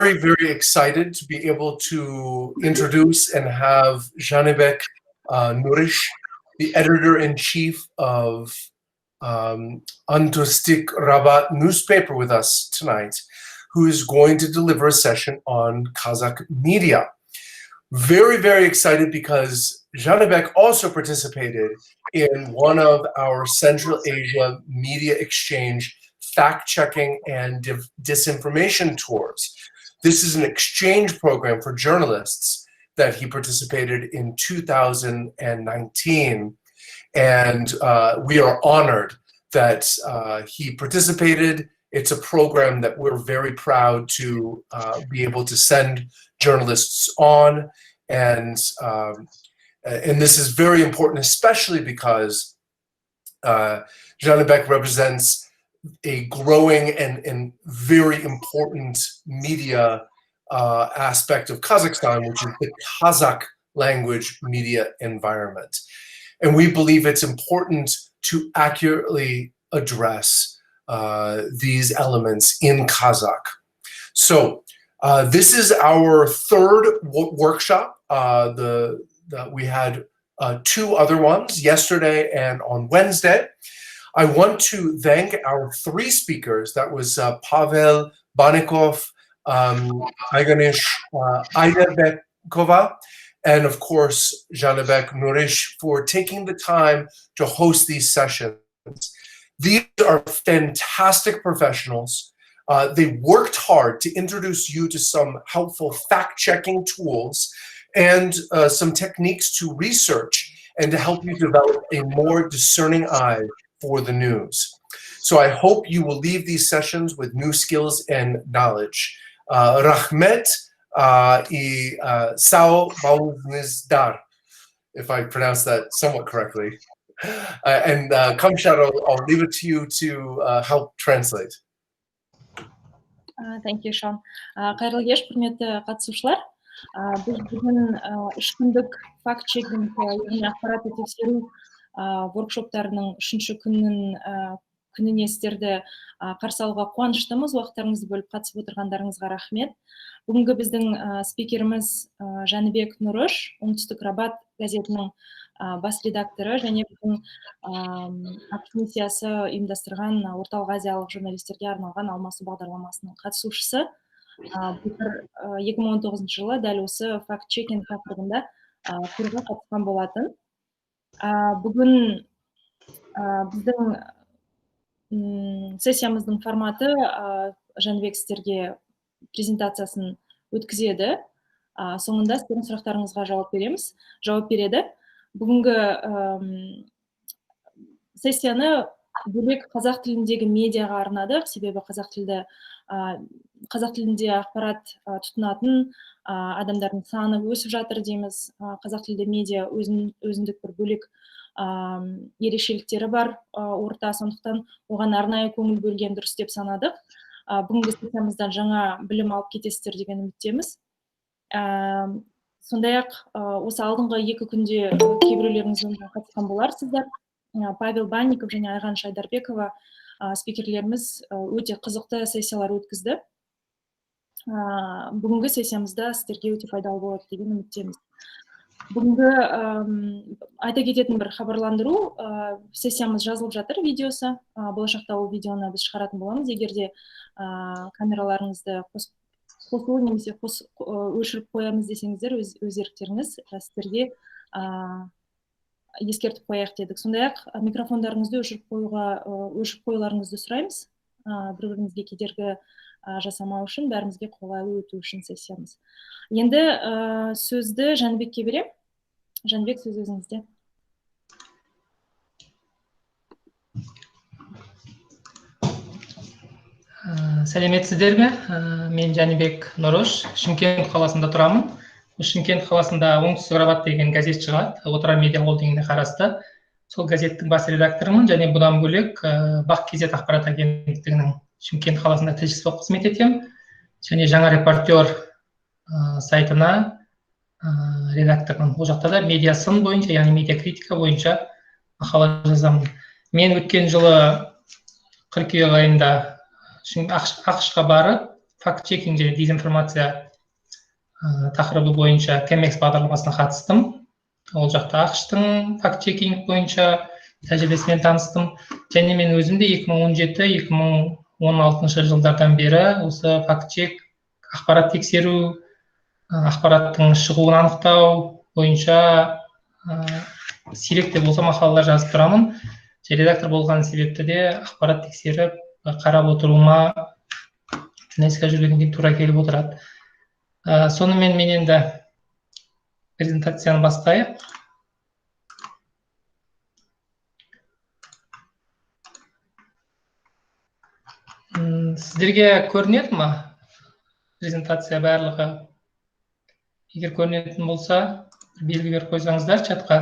Very excited to be able to introduce and have Zhanibek Nurys, the editor-in-chief of Ontustik Rabat newspaper with us tonight, who is going to deliver a session on Kazakh media. Very, very excited because Zhanibek also participated in one of our Central Asia Media Exchange fact-checking and disinformation tours. This is an exchange program for journalists that he participated in 2019. And we are honored that he participated. It's a program that we're very proud to be able to send journalists on. And this is very important, especially because Zhanibek represents a growing and very important media aspect of Kazakhstan, which is the Kazakh language media environment. And we believe it's important to accurately address these elements in Kazakh. So this is our third workshop. We had two other ones yesterday and on Wednesday. I want to thank our three speakers. That was Pavel Bannikov, Aiganysh Aidarbekova, and of course, Zhanibek Nurys for taking the time to host these sessions. These are fantastic professionals. They worked hard to introduce you to some helpful fact-checking tools and some techniques to research and to help you develop a more discerning eye for the news. So I hope you will leave these sessions with new skills and knowledge. Rakhmet и sau bolыңыздар, if I pronounce that somewhat correctly. And Kamshat, I'll leave it to you to help translate. Thank you, Sean. Қайырлы кеш, құрметті қатысушылар. Біз бүгін үш күндік факт-чекинг, яғни ақпаратты тексеру воркшоптарының үшінші күніне сіздерді қарсы алуға қуаныштымыз. Уақыттарыңызды бөліп қатысып отырғандарыңызға рахмет. Бүгінгі біздің спикеріміз Жәнібек Нұрыш, Оңтүстік Рабат газетінің бас редакторы және біздің АҚШ миссиясы ұйымдастырған Орталық Азиялық журналистерге арналған алмасу бағдарламасының қатысушысы. Былтыр 2019 жылы дәл осы факт-чекинг тақырыбында турға қатысқан болатын. Бүгін біздің сессиямыздың форматы, Жәнібек сіздерге презентациясын өткізеді. Соңында сіздердің сұрақтарыңызға жауап береміз, жауап береді. Бүгінгі сессияны бөлек қазақ тіліндегі медиаға арнадық, себебі қазақ тілінде ақпарат тұтынатын адамдардың саны өсіп жатыр дейміз. Қазақ тілді медиа өзіндік бір бөлек ерекшеліктері бар орта, сондықтан оған арнайы көңіл бөлген дұрыс деп санадық. Бүгінгі сессиямыздан жаңа білім алып кетесіздер деген үміттеміз. Сондай-ақ осы алдыңғы екі күнде кейбіреулеріңіз онда қатысқан боларсыздар. Павел Банников және Айғаныш Айдарбекова спикерлеріміз өте қызықты сессиялар өткізді. Бүгінгі сессиямызда сіздерге өте пайдалы болады деген үміттеміз. Бүгінгі айта кететін бір хабарландыру, сессиямыз жазылып жатыр видеосы. Болашақта ол видеоны біз шығаратын боламыз. Егер де камераларыңызды қосу немесе өшіріп қоямыз десеңіздер, өз еріктеріңіз, сіздерге ескертіп қояйық дедік. Сондай-ақ микрофондарыңызды өшіріп қоюларыңызды сұраймыз. Бір-бірімізге кедергі жасамау үшін, бәрімізге қолайлы өту үшін сессиямыз. Енді сөзді Жәнібекке берем. Жәнібек, сөз өзіңізде. Сәлеметсіздер ме? Мен Жәнібек Нұрыш, Шымкент қаласында тұрамын. Шымкент қаласында Оңтүстік Рабат деген газет шығады, Отырар медиа холдингіне қарасты. Сол газеттің бас редакторымын және бұдан бөлек Бақ Кезет ақпарат агенттігінің Шымкент қаласында тілшісі болып қызмет етемін. Және Жаңа репортер сайтына редактормын. Ол жақта да медиа сын бойынша, яғни медиа критика бойынша мақала жазамын. Мен өткен жылы қыркүйек айында АҚШ-қа барып, факт-чекинг және дезинформация тақырыбы бойынша CAMEX бағдарламасына қатыстым. Ол жақта АҚШ-тың факт-чекинг бойынша тәжірибесімен таныстым. Және мен өзім де 2017-2016 жылдардан бері осы факт-чек, ақпарат тексеру, ақпараттың шығуын анықтау бойынша сирек те болса мақалалар жазып тұрамын. Редактор болған себепті де ақпарат тексеріп, қарап отыруыма журналистика жүргеннен кейін тура келіп отырады. Сонымен мен енді презентацияны бастайық. Сіздерге көрінеді ма презентация барлығы? Егер көрінетін болса, белгі беріп қойсаңыздар чатқа.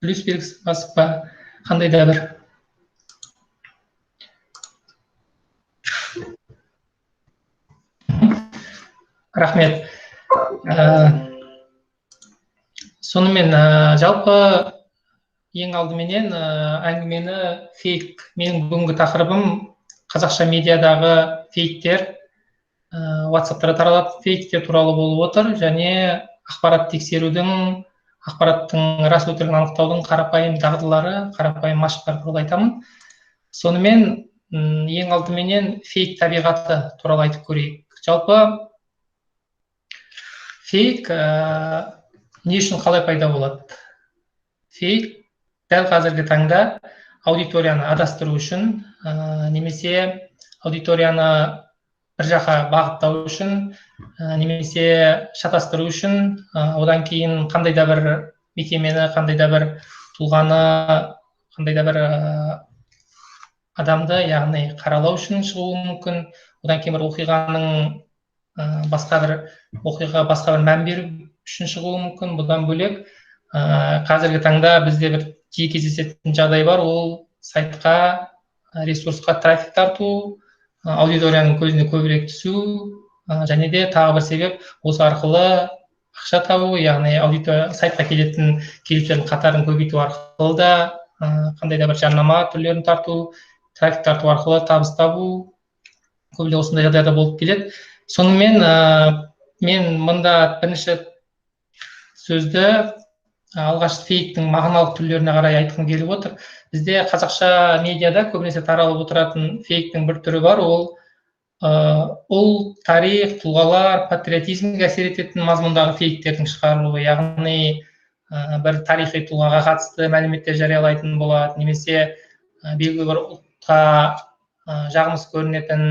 Плюс белгісін басып па, қандай да бір. Рахмет. Сонымен жалпы ең алдыменен әңгімені фейк, менің бүгінгі тақырыбым қазақша медиадағы фейктер, WhatsApp-тара таралатын фейктер туралы болып отыр және ақпарат тексерудің, ақпараттың рас өтірігін анықтаудың қарапайым дағдылары, қарапайым машықтары туралы айтамын. Сонымен ең алдыменен фейк табиғаты туралы айтып көрейік. Жалпы фейк не үшін қалай пайда болады? Фейк дәл қазіргі таңда аудиторияны адастыру үшін, немесе аудиторияны бір жаққа бағыттау үшін, немесе шатастыру үшін, одан кейін қандай да бір мекемені, қандай да бір тұлғаны, қандай да бір адамды, яғни қаралау үшін шығуы мүмкін. Одан кейін бір оқиғаның басқа бір оқиға, басқа бір мән беру үшін шығуы мүмкін. Бұдан бөлек, қазіргі таңда бізде бір жиі кездесетін жағдай бар, ол сайтқа, ресурсқа трафик тарту, аудиторияның көзіне көбірек түсу, және де тағы бір себеп осы арқылы ақша табу, яғни аудитория сайтқа келетін келушілердің қатарын көбейту арқылы да қандай да бір жарнама түрлерін тарту, трафик тарту арқылы табыс табу көбіне осындай жағдайда болып келеді. Сонымен мен мында бірінші сөзді алғаш фейктің мағыналық түрлеріне қарай айтқым келіп отыр. Бізде қазақша медиада көбінесе таралып отыратын фейктің бір түрі бар, ол ұлт, тарих, тұлғалар, патриотизмге әсер ететін мазмұндағы фейктердің шығарылуы, яғни бір тарихи тұлғаға қатысты мәліметтер жариялайтын болады, немесе белгілі бір ұлтқа жағымсыз көрінетін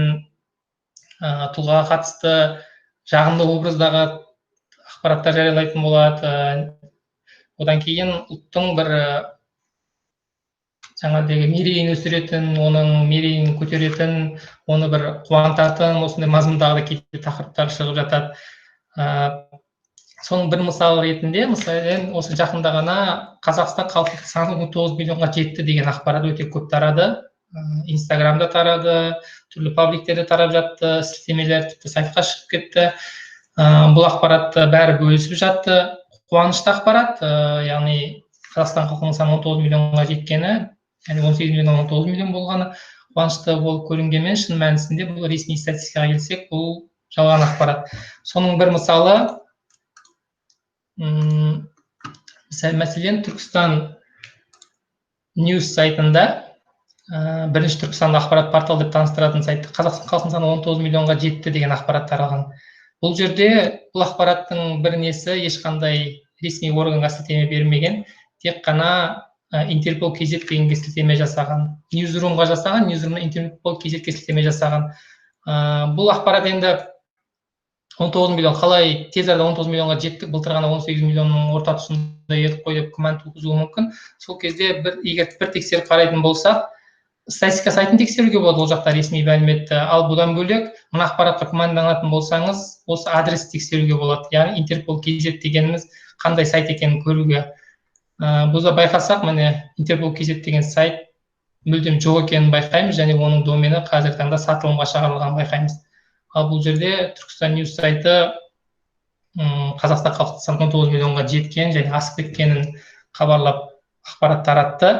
тұлғаға қатысты жағымды образдағы ақпараттар жариялайтын болады. Одан кейін ұлттың бір жаңағыдегі мерейін өсіретін, оның мерейін көтеретін, оны бір қуантатын осындай мазмұндағы кейде тақырыптар шығып жатады. Соның бір мысалы ретінде, мәселен, осы жақында ғана Қазақстан халқы саны 19 миллионға жетті деген ақпарат өте көп тарады. Инстаграмда тарады, түрлі пабликтерде тарап жатты, сілтемелер тіпті сайтқа шығып кетті. Бұл ақпаратты бәрі бөлісіп жатты. Қуанышты ақпарат, яғни Қазақстан халқының саны 19 миллионға жеткені, яғни 18 миллионнан 19 миллион болғаны қуанышты болып көрінгенмен, шын мәнісінде бұл ресми статистикаға келсек, бұл жалған ақпарат. Соның бір мысалы, мәселен, Түркістан News сайтында, бірінші Түркістанда ақпарат портал деп таныстыратын сайтта Қазақстан халқының саны 19 миллионға жетті деген ақпарат таралған. Бұл жерде бұл ақпараттың бір несі ешқандай ресми органға сілтеме бермеген, тек қана Интерпол KZ дегенге сілтеме жасаған, Newsroom-ға жасаған, Newsroom-нан Интерпол KZ-ге сілтеме жасаған. Бұл ақпарат енді 19 миллион, қалай тез арада 19 миллионға жеттік, былтыр ғана 18 миллионның орта тұсында едік қой деп күмән туғызуы мүмкін. Сол кезде егер бір тексеріп қарайтын болсақ, статистика сайтын тексеруге болады, ол жақта ресми мәліметті. Ал бұдан бөлек, мына ақпаратқа күмәнданатын болсаңыз, осы адресті тексеруге болады. Яғни Интерпол KZ дегеніміз қандай сайт екенін көруге. Бұны байқасақ, міне Интерпол KZ деген сайт мүлдем жоқ екенін байқаймыз және оның домені қазіргі таңда сатылымға шығарылғанын байқаймыз. Ал бұл жерде Түркістан News сайты Қазақстан халқы саны 19 миллионға жеткен және асып кеткенін хабарлап ақпарат таратты.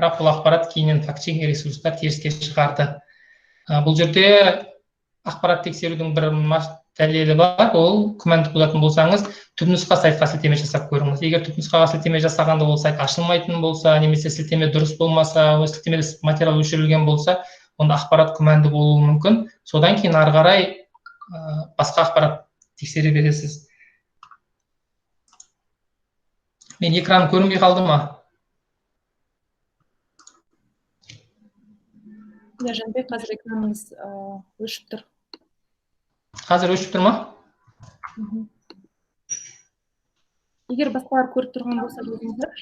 Бірақ бұл ақпарат кейіннен фактчекинг ресурстар теріске шығарды. Бұл жерде Ақпарат тексерудің бір дәлелі бар, ол күмән туғызатын болсаңыз, түпнұсқа сайтқа сілтеме жасап көріңіз. Егер түпнұсқаға сілтеме жасағанда ол сайт ашылмайтын болса, немесе сілтеме дұрыс болмаса, ол сілтемеде материал өшірілген болса, онда ақпарат күмәнді болуы мүмкін. Содан кейін ары қарай басқа ақпарат тексере бересіз. Мен экран көрінбей қалды ма? Иә, Жәнібек, қазір экраныңыз өшіп тұр. Қазір өшіп тұр ма? Егер басқалар көріп тұрған болса, жазыңыздар.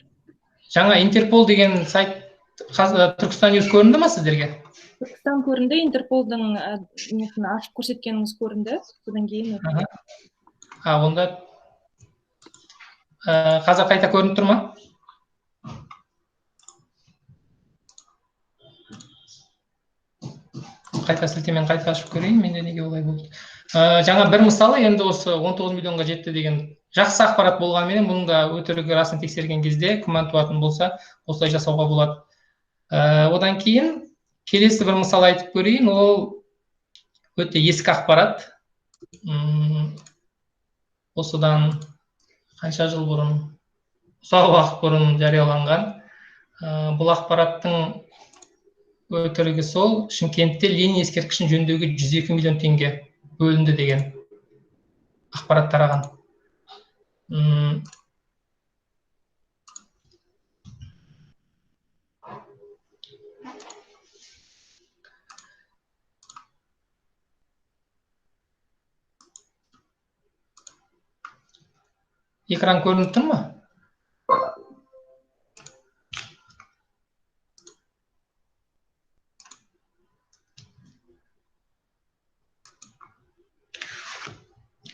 Жаңа Интерпол деген сайт Түркістан Ньюс көрінді ма сіздерге? Түркістан көрінді, Интерполдың несін ашып көрсеткеніңіз көрінді. Содан кейін. Онда қазір қайта көрініп тұр ма? Қайта сілтемені қайта ашып көрейін, менде неге олай болды. Жаңа бір мысалы, енді осы 19 миллионға жетті деген жақсы ақпарат болғанменен, бұның да өтірігі расын тексерген кезде күмән туатын болса, осылай жасауға болады. Одан кейін келесі бір мысал айтып көрейін, ол өте ескі ақпарат. Осыдан қанша жыл бұрын, ұзақ уақыт бұрын жарияланған. Бұл ақпараттың өтірігі сол, Шымкентте Ленин ескерткішін жөндеуге 102 миллион теңге бөлінді деген ақпарат тараған. Экран көрініп тұр ма?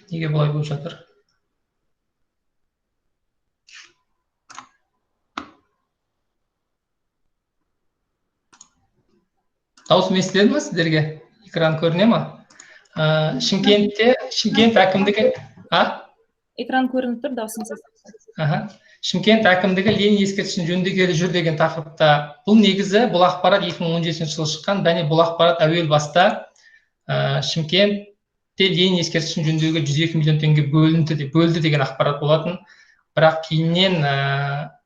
Неге бұлай болып жатыр? Дауысым естіледі ма сіздерге? Экран көріне ма? Шымкентте, Шымкент әкімдігі, Экран көрініп тұр, дауысыңыз естіледі. Шымкент әкімдігі Ленин ескерткішін жөндегелі жүр деген тақырыпта. Бұл негізі, бұл ақпарат 2017 жылы шыққан, және бұл ақпарат әуел баста Шымкентте Ленин ескерткішін жөндеуге 102 миллион теңге бөлді деген ақпарат болатын. Бірақ кейіннен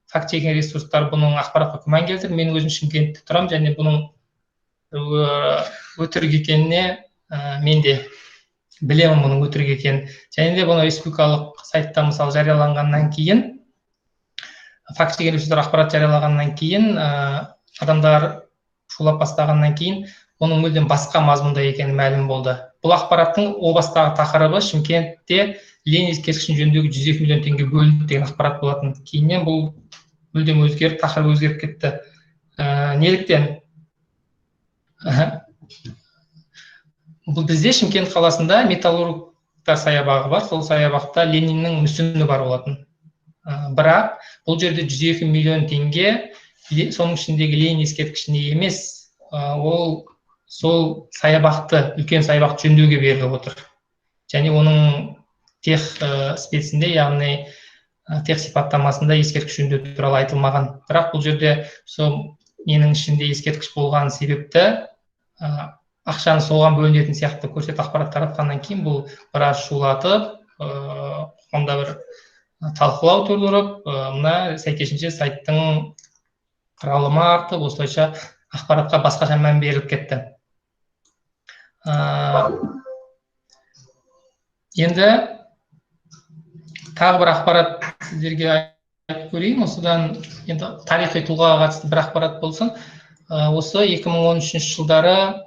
факт-чекинг ресурстар бұның ақпаратқа күмән келтірді. Мен өзім Шымкентте тұрамын және бұның өтірік екеніне мен де білемін, бұның өтірік екенін. Және де бұны республикалық сайтта мысалы жарияланғаннан кейін, факт-чекинг ресурстар ақпарат жариялағаннан кейін, адамдар шулап бастағаннан кейін оның мүлдем басқа мазмұнда екені мәлім болды. Бұл ақпараттың о бастағы тақырыбы Шымкентте Ленин ескерткішін жөндеуге 102 миллион теңге бөлінді деген ақпарат болатын. Кейіннен бұл мүлдем өзгеріп, тақырып өзгеріп кетті. Неліктен? Бұл бізде Шымкент қаласында металлургтар саябағы бар. Сол саябақта Лениннің мүсіні бар болатын. Бірақ бұл жерде 102 миллион теңге соның ішіндегі Ленин ескерткішіне емес, ол сол саябақты, үлкен саябақты жөндеуге беріліп отыр. Және оның тех спецінде, яғни тех сипаттамасында ескерткіш жөндеу туралы айтылмаған. Бірақ бұл жерде сол ненің ішінде ескерткіш болған себепті ақшаны соған бөлінетін сияқты көрсет ақпарат таратқаннан кейін бұл біраз шулатып, қоғамда бір талқылау тудырып, мына сәйкесінше сайттың құралымы артып, осылайша ақпаратқа басқаша мән беріліп кетті. Енді тағы бір ақпарат сіздерге айтып көрейін. Осыдан енді тарихи тұлғаға қатысты бір ақпарат болсын. Осы 2013 жылдары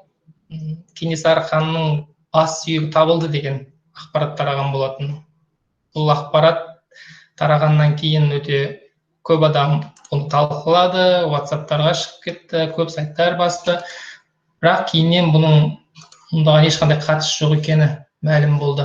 Кенесары ханның бас сүйегі табылды деген ақпарат тараған болатын. Бұл ақпарат тарағаннан кейін өте көп адам бұны талқылады, WhatsApp-тарға шығып кетті, көп сайттар басты. Бірақ кейіннен бұның мұндаған ешқандай қатысы жоқ екені мәлім болды.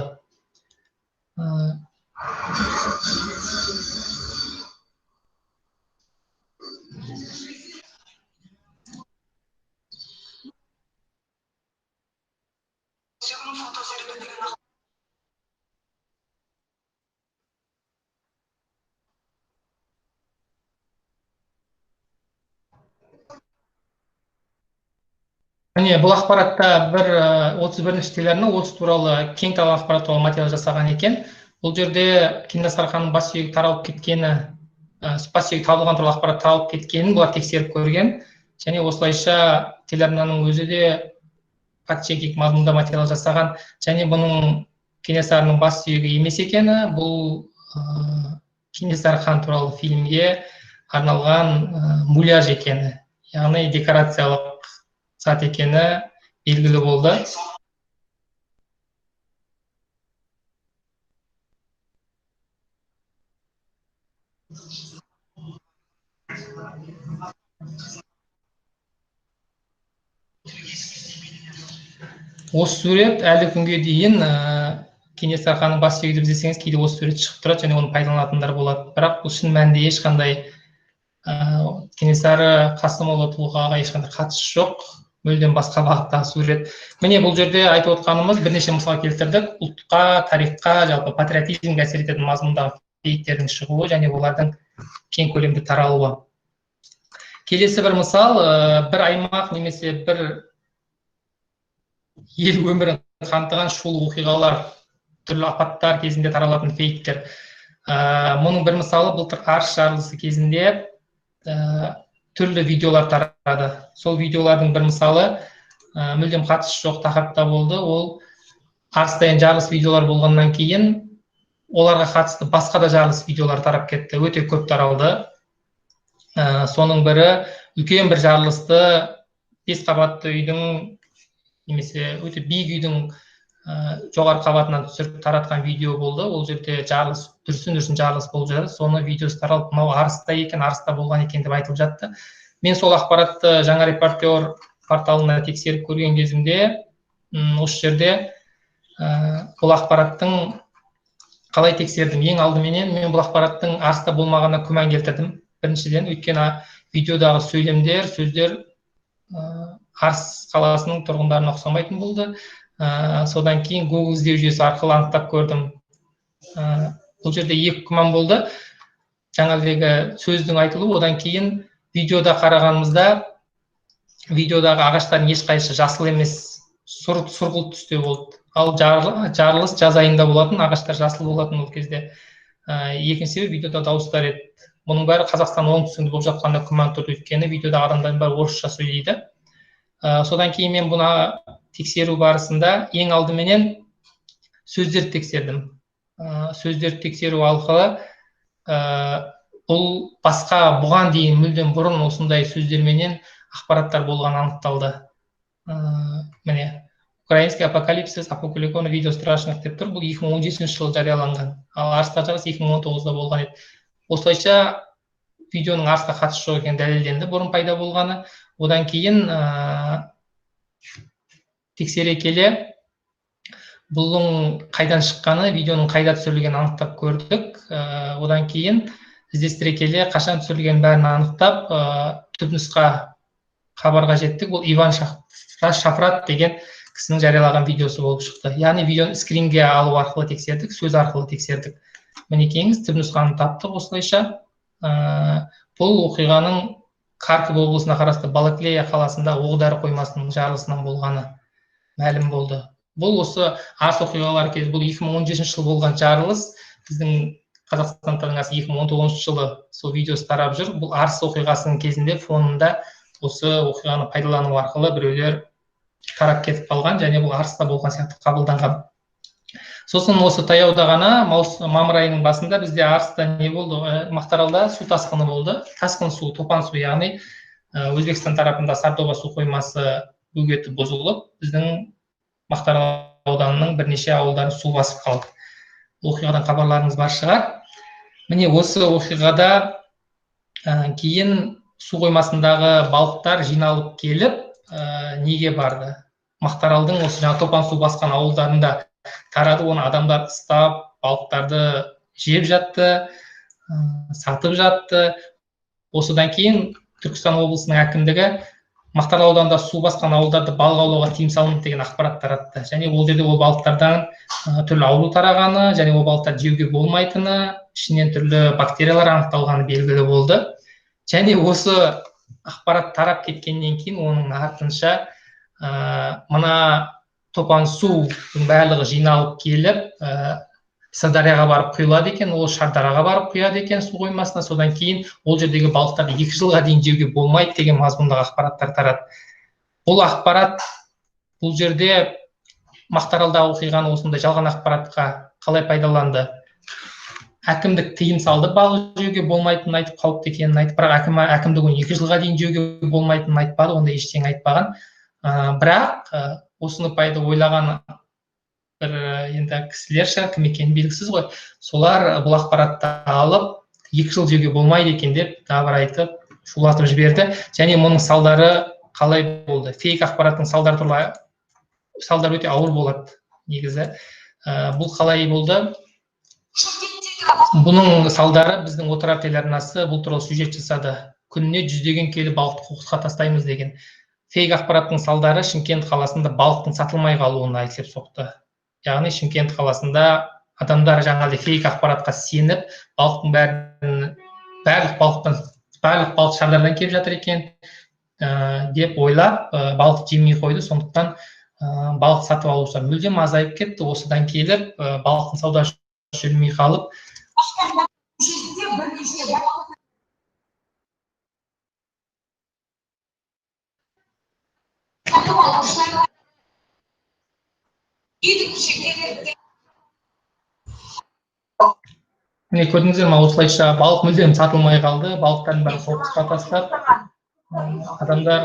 Міне, бұл ақпаратта бір 31-ші телеарна осы туралы кең таралған ақпарат туралы материал жасаған екен. Бұл жерде Кенесары ханның бас сүйегі таралып кеткені, бас сүйегі табылған туралы ақпарат таралып кеткенін бұлар тексеріп көрген. Және осылайша телеарнаның өзі де факт-чекинг мазмұнда материал жасаған. Және бұның Кенесарының бас сүйегі емес екені, бұл Кенесары хан туралы фильмге арналған муляж екені, яғни декорациялық зат екені белгілі болды. Осы сурет әлі күнге дейін Кенесары ханның бас сүйегі деп іздесеңіз, кейде осы сурет шығып тұрады және оны пайдаланатындар болады. Бірақ бұл шын мәнінде ешқандай Кенесары Қасымұлы тұлғаға ешқандай қатысы жоқ, мүлдем басқа бағыттағы сурет. Міне, бұл жерде айтып отқанымыз, бірнеше мысал келтірдік. Ұлтқа, тарихқа, жалпы патриотизмге әсер ететін мазмұндағы фейктердің шығуы және олардың кең көлемді таралуы. Келесі бір мысал, бір аймақ немесе бір ел өмірін қамтыған шулы оқиғалар, түрлі апаттар кезінде таралатын фейктер. Мұның бір мысалы, былтыр Арыс жарылысы кезінде түрлі видеолар тарады. Сол видеолардың бір мысалы мүлдем қатысы жоқ тақырыпта болды. Ол Арыста енді жарылыс видеолар болғаннан кейін оларға қатысты басқа да жарылыс видеолар тарап кетті, өте көп таралды. Соның бірі үлкен бір жарылысты 5 қабатты үйдің немесе өте биік үйдің жоғары қабатынан түсіріп таратқан видео болды. Ол жерде жарылыс, дүрсін-дүрсін жарылыс болып жатыр. Соны видеосы таралып, мынау Арыста екен, Арыста болған екен деп айтылып жатты. Мен сол ақпаратты Жаңа репортер порталына тексеріп көрген кезімде, осы жерде бұл ақпараттың қалай тексердім? Ең алдыменен мен бұл ақпараттың Арыста болмағанына күмән келтірдім. Біріншіден, өйткені видеодағы сөйлемдер, сөздер Арыс қаласының тұрғындарына ұқсамайтын болды. Содан кейін Google іздеу жүйесі арқылы анықтап көрдім. Бұл жерде екі күмән болды. Жаңағыдегі сөздің айтылуы, одан кейін видеода қарағанымызда видеодағы ағаштардың ешқайсысы жасыл емес, сұрғылт түсте болды. Ал жарылыс жаз айында болатын, ағаштар жасыл болатын ол кезде. Екінші себеп, видеода дауыстар еді. Бұның бәрі Қазақстан оңтүстігінде болып жатқанына күмән тұрды, өйткені видеода адамдардың бәрі орысша сөйлейді. Содан кейін мен бұны тексеру барысында ең алдыменен сөздерді тексердім. Сөздерді тексеру арқылы бұл басқа бұған дейін мүлдем бұрын осындай сөздерменен ақпараттар болғаны анықталды. Міне, украинский апокалипсис, апокалипсис видео страшных деп тұр. Бұл 2017 жылы жарияланған. Ал Арыста жарылыс 2019-да болған еді. Осылайша видеоның Арысқа қатысы жоқ екені дәлелденді, бұрын пайда болғаны. Одан кейін тексере келе бұның қайдан шыққаны, видеоның қайда түсірілгенін анықтап көрдік. Одан кейін іздестіре келе қашан түсірілгенін бәрін анықтап, түпнұсқа хабарға жеттік. Бұл Иван Шафрат деген кісінің жариялаған видеосы болып шықты. Яғни видеоны скринге алу арқылы тексердік, сөз арқылы тексердік. Мінекейіңіз, түпнұсқаны таптық осылайша. Бұл оқиғаның Харьков облысына қарасты Балаклея қаласында оқ-дәрі қоймасының жарылысынан болғаны мәлім болды. Бұл осы Арыс оқиғалары кезі, бұл 2017 жылы болған жарылыс, біздің Қазақстандықтардың арасында 2019 жылы сол видеосы тарап жүр. Бұл Арыс оқиғасының кезінде фонында осы оқиғаны пайдалану арқылы біреулер тарап кетіп қалған және бұл Арыста болған сияқты қабылданған. Сосын осы таяуда ғана мамыр айының басында бізде Арыста не болды? Мақтааралда су тасқыны болды. Тасқын су, топан су, яғни Өзбекстан тарапында Сардоба су қоймасы бөгеті бұзылып, біздің Мақтаарал ауданының бірнеше ауылдарын су басып қалды. Оқиғадан хабарларыңыз бар шығар. Міне, осы оқиғада кейін су қоймасындағы балықтар жиналып келіп, неге барды? Мақтааралдың осы жаңа топан су басқан ауылдарында тарады, оны адамдар ұстап, балықтарды жеп жатты, сатып жатты. Осыдан кейін Түркістан облысының әкімдігі Мақтаарал ауданында су басқан ауылдарды балық аулауға тыйым салынды деген ақпарат таратты. Және ол жерде ол балықтардан түрлі ауру тарағаны, және ол балықтарды жеуге болмайтыны, ішінен түрлі бактериялар анықталғаны белгілі болды. Және осы ақпарат тарап кеткеннен кейін оның артынша Мына топан судың барлығы жиналып келіп, Сырдарияға барып құйылады екен, ол Шардараға барып құяды екен су қоймасына. Содан кейін ол жердегі балықтарды 2 жылға дейін жеуге болмайды деген мазмұндағы ақпараттар тарады. Бұл ақпарат бұл жерде Мақтааралдағы оқиғаны осындай жалған ақпаратқа қалай пайдаланды? Әкімдік тыйым салды, балық жеуге болмайтынын айтып, қауіпті екенін айтып, бірақ әкімдік оны 2 жылға дейін жеуге болмайтынын айтпады, ондай ештеңе айтпаған. Бірақ осыны пайда ойлаған бір енді кісілер шығар, кім екені белгісіз ғой. Солар бұл ақпаратты алып, 2 жыл жеуге болмайды екен деп дабыр айтып, шулатып жіберді. Және мұның салдары қалай болды? Фейк ақпараттың салдары туралы, салдары өте ауыр болады негізі. Бұл қалай болды? Бұның салдары біздің Отырар телеарнасы бұл туралы сюжет жасады. Күніне жүздеген келі балықты қоқысқа тастаймыз деген. Фейк ақпараттың салдары Шымкент қаласында балықтың сатылмай қалуына әкеліп соқты. Яғни Шымкент қаласында адамдар жаңағыдай фейк ақпаратқа сеніп, балықтың бәрін, барлық балықтан, барлық балық Шардарадан келіп жатыр екен деп ойлап, балық жемей қойды. Сондықтан балық сатып алушылар мүлдем азайып кетті. Осыдан келіп, балықтың саудасы жүрмей қалып, міне көрдіңіздер ме, осылайша балық мүлдем сатылмай қалды, балықтардың бәрін қоқысқа тастап, адамдар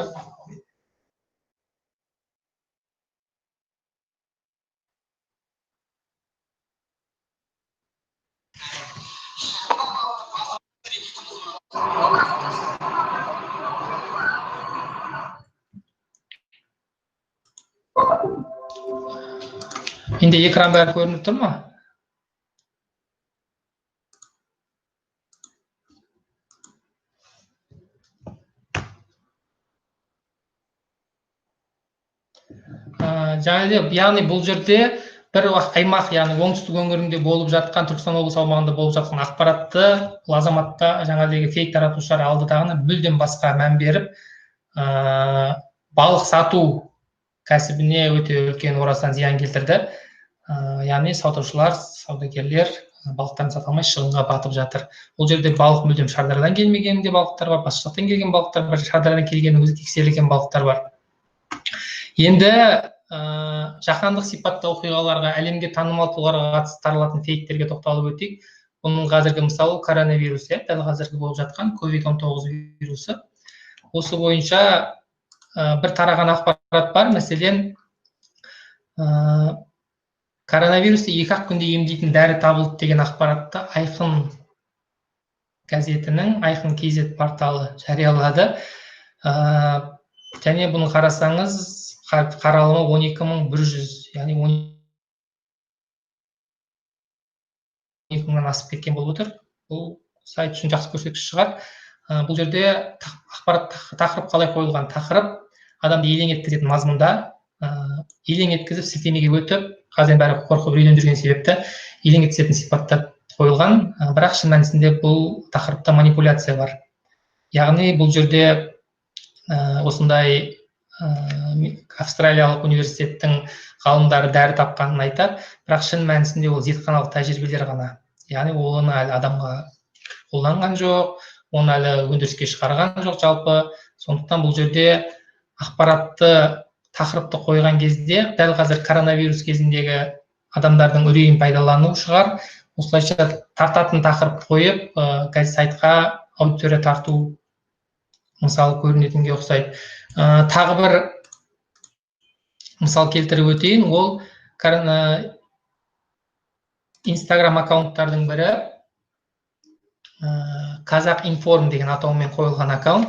Менде экран бәрі көрініп тұр ма? Және, яғни бұл жерде бір аймақ, яғни оңтүстік өңірінде болып жатқан, Түркістан облысы аумағында болып жатқан ақпаратты бұл азаматта жаңағыдегі фейк таратушылар алды дағыны мүлдем басқа мән беріп, балық сату кәсібіне өте үлкен орасан зиян келтірді. Яғни сатушылар, саудагерлер балықтарын сата алмай шығынға батып жатыр. Ол жерде балық мүлдем Шардарадан келмеген де балықтар бар, басқа жақтан келген балықтар бар, Шардарадан келгеннің өзі тексерілген балықтар бар. Енді жаһандық сипатта оқиғаларға, әлемге танымал тұлғаларға қатысты таралатын фейктерге тоқталып өтейік. Бұның қазіргі мысалы коронавирус, дәл қазіргі болып жатқан COVID-19 вирусы. Осы бойынша бір тараған ақпарат бар, мәселен, коронавирусты 2-ақ күнде емдейтін дәрі табылды деген ақпаратты Айқын газетінің Айқын KZ порталы жариялады. Және бұны қарасаңыз, қаралымы 12 100, яғни 12 мыңнан асып кеткен болып отыр. Бұл сайт үшін жақсы көрсеткіш шығар. Бұл жерде ақпарат тақырып қалай қойылған? Тақырып адамды елең еткізетін мазмұнда, елең еткізіп сілтемеге өтіп, қазір бәрі қорқып үрейленіп жүрген себепті елең еткізетін сипатта қойылған. Бірақ шын мәнісінде бұл тақырыпта манипуляция бар. Яғни бұл жерде осындай австралиялық университеттің ғалымдары дәрі тапқанын айтады, бірақ шын мәнісінде ол зертханалық тәжірибелер ғана. Яғни оны әлі адамға қолданған жоқ, оны әлі өндіріске шығарған жоқ жалпы. Сондықтан бұл жерде ақпаратты, тақырыпты қойған кезде дәл қазір коронавирус кезіндегі адамдардың үрейін пайдалану шығар. Осылайша тартатын тақырып қойып, сайтқа аудитория тарту мысалы көрінетінге ұқсайды. Тағы бір мысал келтіріп өтейін, ол Инстаграм аккаунттардың бірі, Қазақ Информ деген атаумен қойылған аккаунт.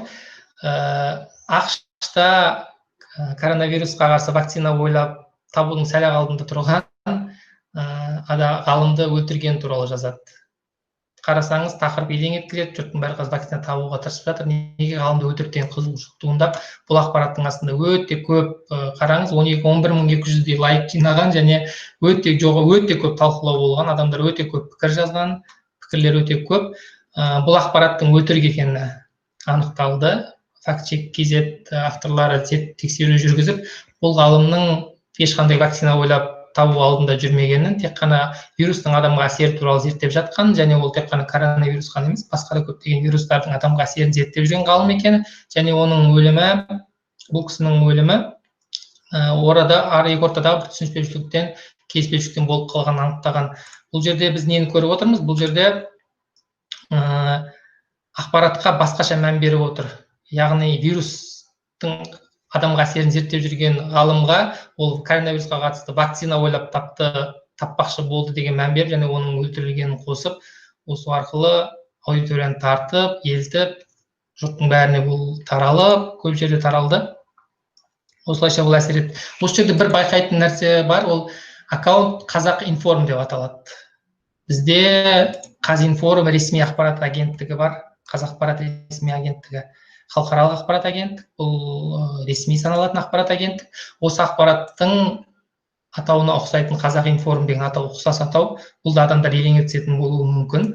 АҚШ-та коронавирусқа қарсы вакцина ойлап табудың сәл ақ алдында тұрған ғалымды өлтірген туралы жазады. Қарасаңыз, тақырып елең еткізеді, жұрттың бәрі қазір вакцина табуға тырысып жатыр, неге ғалымды өлтірді деген қызығушылық туындап, бұл ақпараттың астында өте көп, қараңыз, 11 200-дей лайк жинаған және өте өте көп талқылау болған, адамдар өте көп пікір жазған, пікірлер өте көп. Бұл ақпараттың өтірік екені анықталды. Фактчек KZ авторлары тексеру жүргізіп, Бұл ғалымның ешқандай вакцина ойлап табу алдында жүрмегенін, тек қана вирустың адамға әсері туралы зерттеп жатқан, және ол тек қана коронавирус қана емес, басқа да көптеген вирустардың адамға әсерін зерттеп жүрген ғалым екені, және оның өлімі, бұл кісінің өлімі орада ары екі ортадағы бір түсініспеушіліктен, келіспеушіліктен болып қалғанын анықтаған. Бұл жерде біз нені көріп отырмыз? Бұл жерде ақпаратқа басқаша мән беріп отыр. Яғни вирустың адамға әсерін зерттеп жүрген ғалымға ол коронавирусқа қатысты вакцина ойлап таппақшы болды деген мән беріп, және оның өлтірілгенін қосып, осы арқылы аудиторияны тартып, елтіп, жұрттың бәріне бұл таралып, көп жерде таралды. Осылайша бұл әсер етті. Осы жерде бір байқайтын нәрсе бар, ол аккаунт Қазақ Информ деп аталады. Бізде Қазинформ ресми ақпарат агенттігі бар, Қазақпарат ресми агенттігі, халықаралық ақпарат агенттік, бұл ресми саналатын ақпарат агенттік. Осы ақпараттың атауына ұқсайтын Қазақ Информ деген атау, ұқсас атау, бұл да адамдар елең еткізетін болуы мүмкін,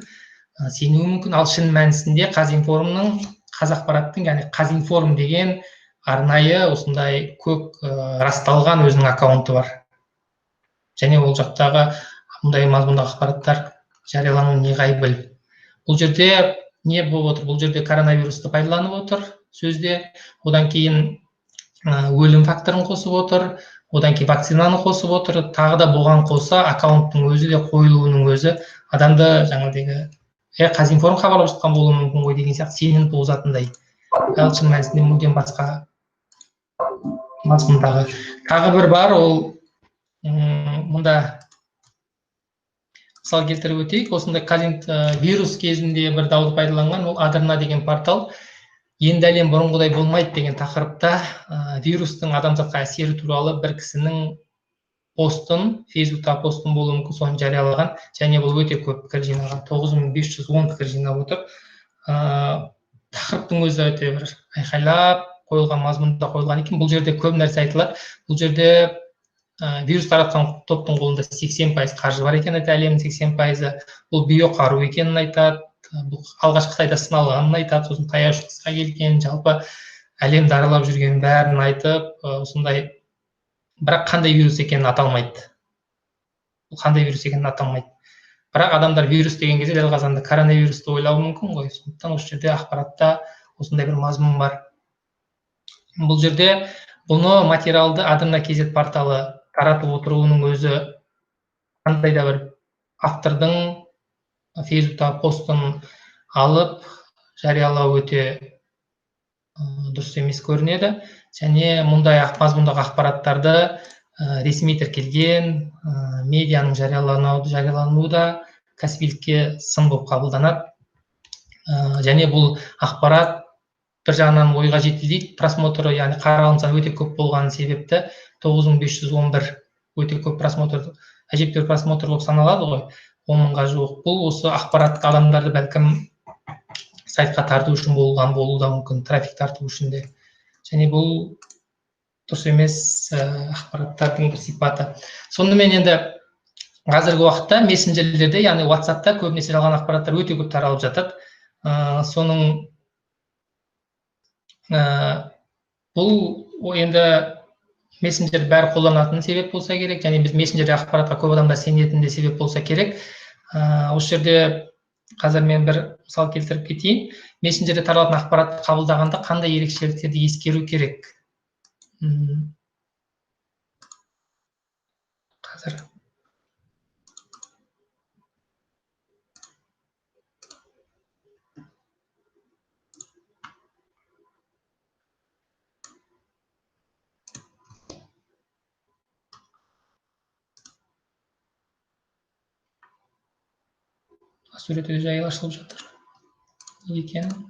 сенуі мүмкін. Ал шын мәнісінде Қазинформның, Қазақпараттың, яғни Қазинформ деген арнайы осындай көк расталған өзінің аккаунты бар. Және ол жақтағы мұндай мазмұндағы ақпараттар жариялануы неғайбіл. Бұл жерде не болып отыр? Бұл жерде коронавирусты пайдаланып отыр сөзде, одан кейін өлім факторын қосып отыр, одан кейін вакцинаны қосып отыр, тағы да бұған қоса аккаунттың өзі де қойылуының өзі адамды жаңағыдегі Қазинформ хабарлап жатқан болуы мүмкін ғой деген сияқты сенім туғызатындай. Ал шын мәнісінде мүлдем басқа мазмұндағы. Тағы бір бар, ол мұнда мысал келтіріп өтейік. Осындай вирус кезінде бір дауды пайдаланған, ол Адырна деген портал. Енді әлем бұрынғыдай болмайды деген тақырыпта вирустың адамзатқа әсері туралы бір кісінің постын, Фейсбукта постын болуы мүмкін, соны жариялаған, және бұл өте көп пікір жинаған, 9510 пікір жинап отыр. Тақырыптың өзі өте бір айқайлап қойылған, мазмұнда қойылған екен. Бұл жерде көп нәрсе айтылады. Бұл жерде вирус таратқан топтың қолында 80% қаржы бар екенін айтады, әлемнің 80%-ы. Бұл биоқару екенін айтады, бұл алғаш Қытайда сыналғанын айтады, сосын Таяу Шығысқа келген, жалпы әлемді аралап жүрген бәрін айтып, осындай, бірақ қандай вирус екенін аталмайды. Бұл қандай вирус екенін аталмайды. Бірақ адамдар вирус деген кезде дәл қазанда коронавирусты ойлауы мүмкін ғой. Сондықтан осы жерде ақпаратта осындай бір мазмұн бар. Бұл жерде бұны материалды Адырна KZ порталы таратып отыруының өзі қандай да бір автордың Фейсбуктағы постын алып жариялау өте дұрыс емес көрінеді. Және мұндай мазмұндағы ақпараттарды ресми тіркелген медианың жариялануы да кәсібилікке сын болып қабылданады. Және бұл ақпарат бір жағынан ойға жетелейді, просмотры, яғни қаралым саны өте көп болғаны себепті 9511 өте көп просмотр, әжептәуір просмотр болып саналады ғой, 10 мыңға жуық. Бұл осы ақпаратты адамдарды бәлкім сайтқа тарту үшін болған болуы да мүмкін, трафик тарту үшін де. Және бұл дұрыс емес ақпараттардың бір сипаты. Сонымен енді қазіргі уақытта мессенджерлерде, яғни WhatsAppта көбінесе жалған ақпараттар өте көп таралып жатады. Соның бұл енді мессенджер бәрі қолданатын себеп болса керек, және біз мессенджерде ақпаратқа көп адамдар сенетін де себеп болса керек. Осы жерде қазір мен бір мысал келтіріп кетейін. Мессенджерде таралатын ақпаратты қабылдағанда қандай ерекшеліктерді ескеру керек? Қазір сурет өте жайы ашылып жатыр. Неге екенін.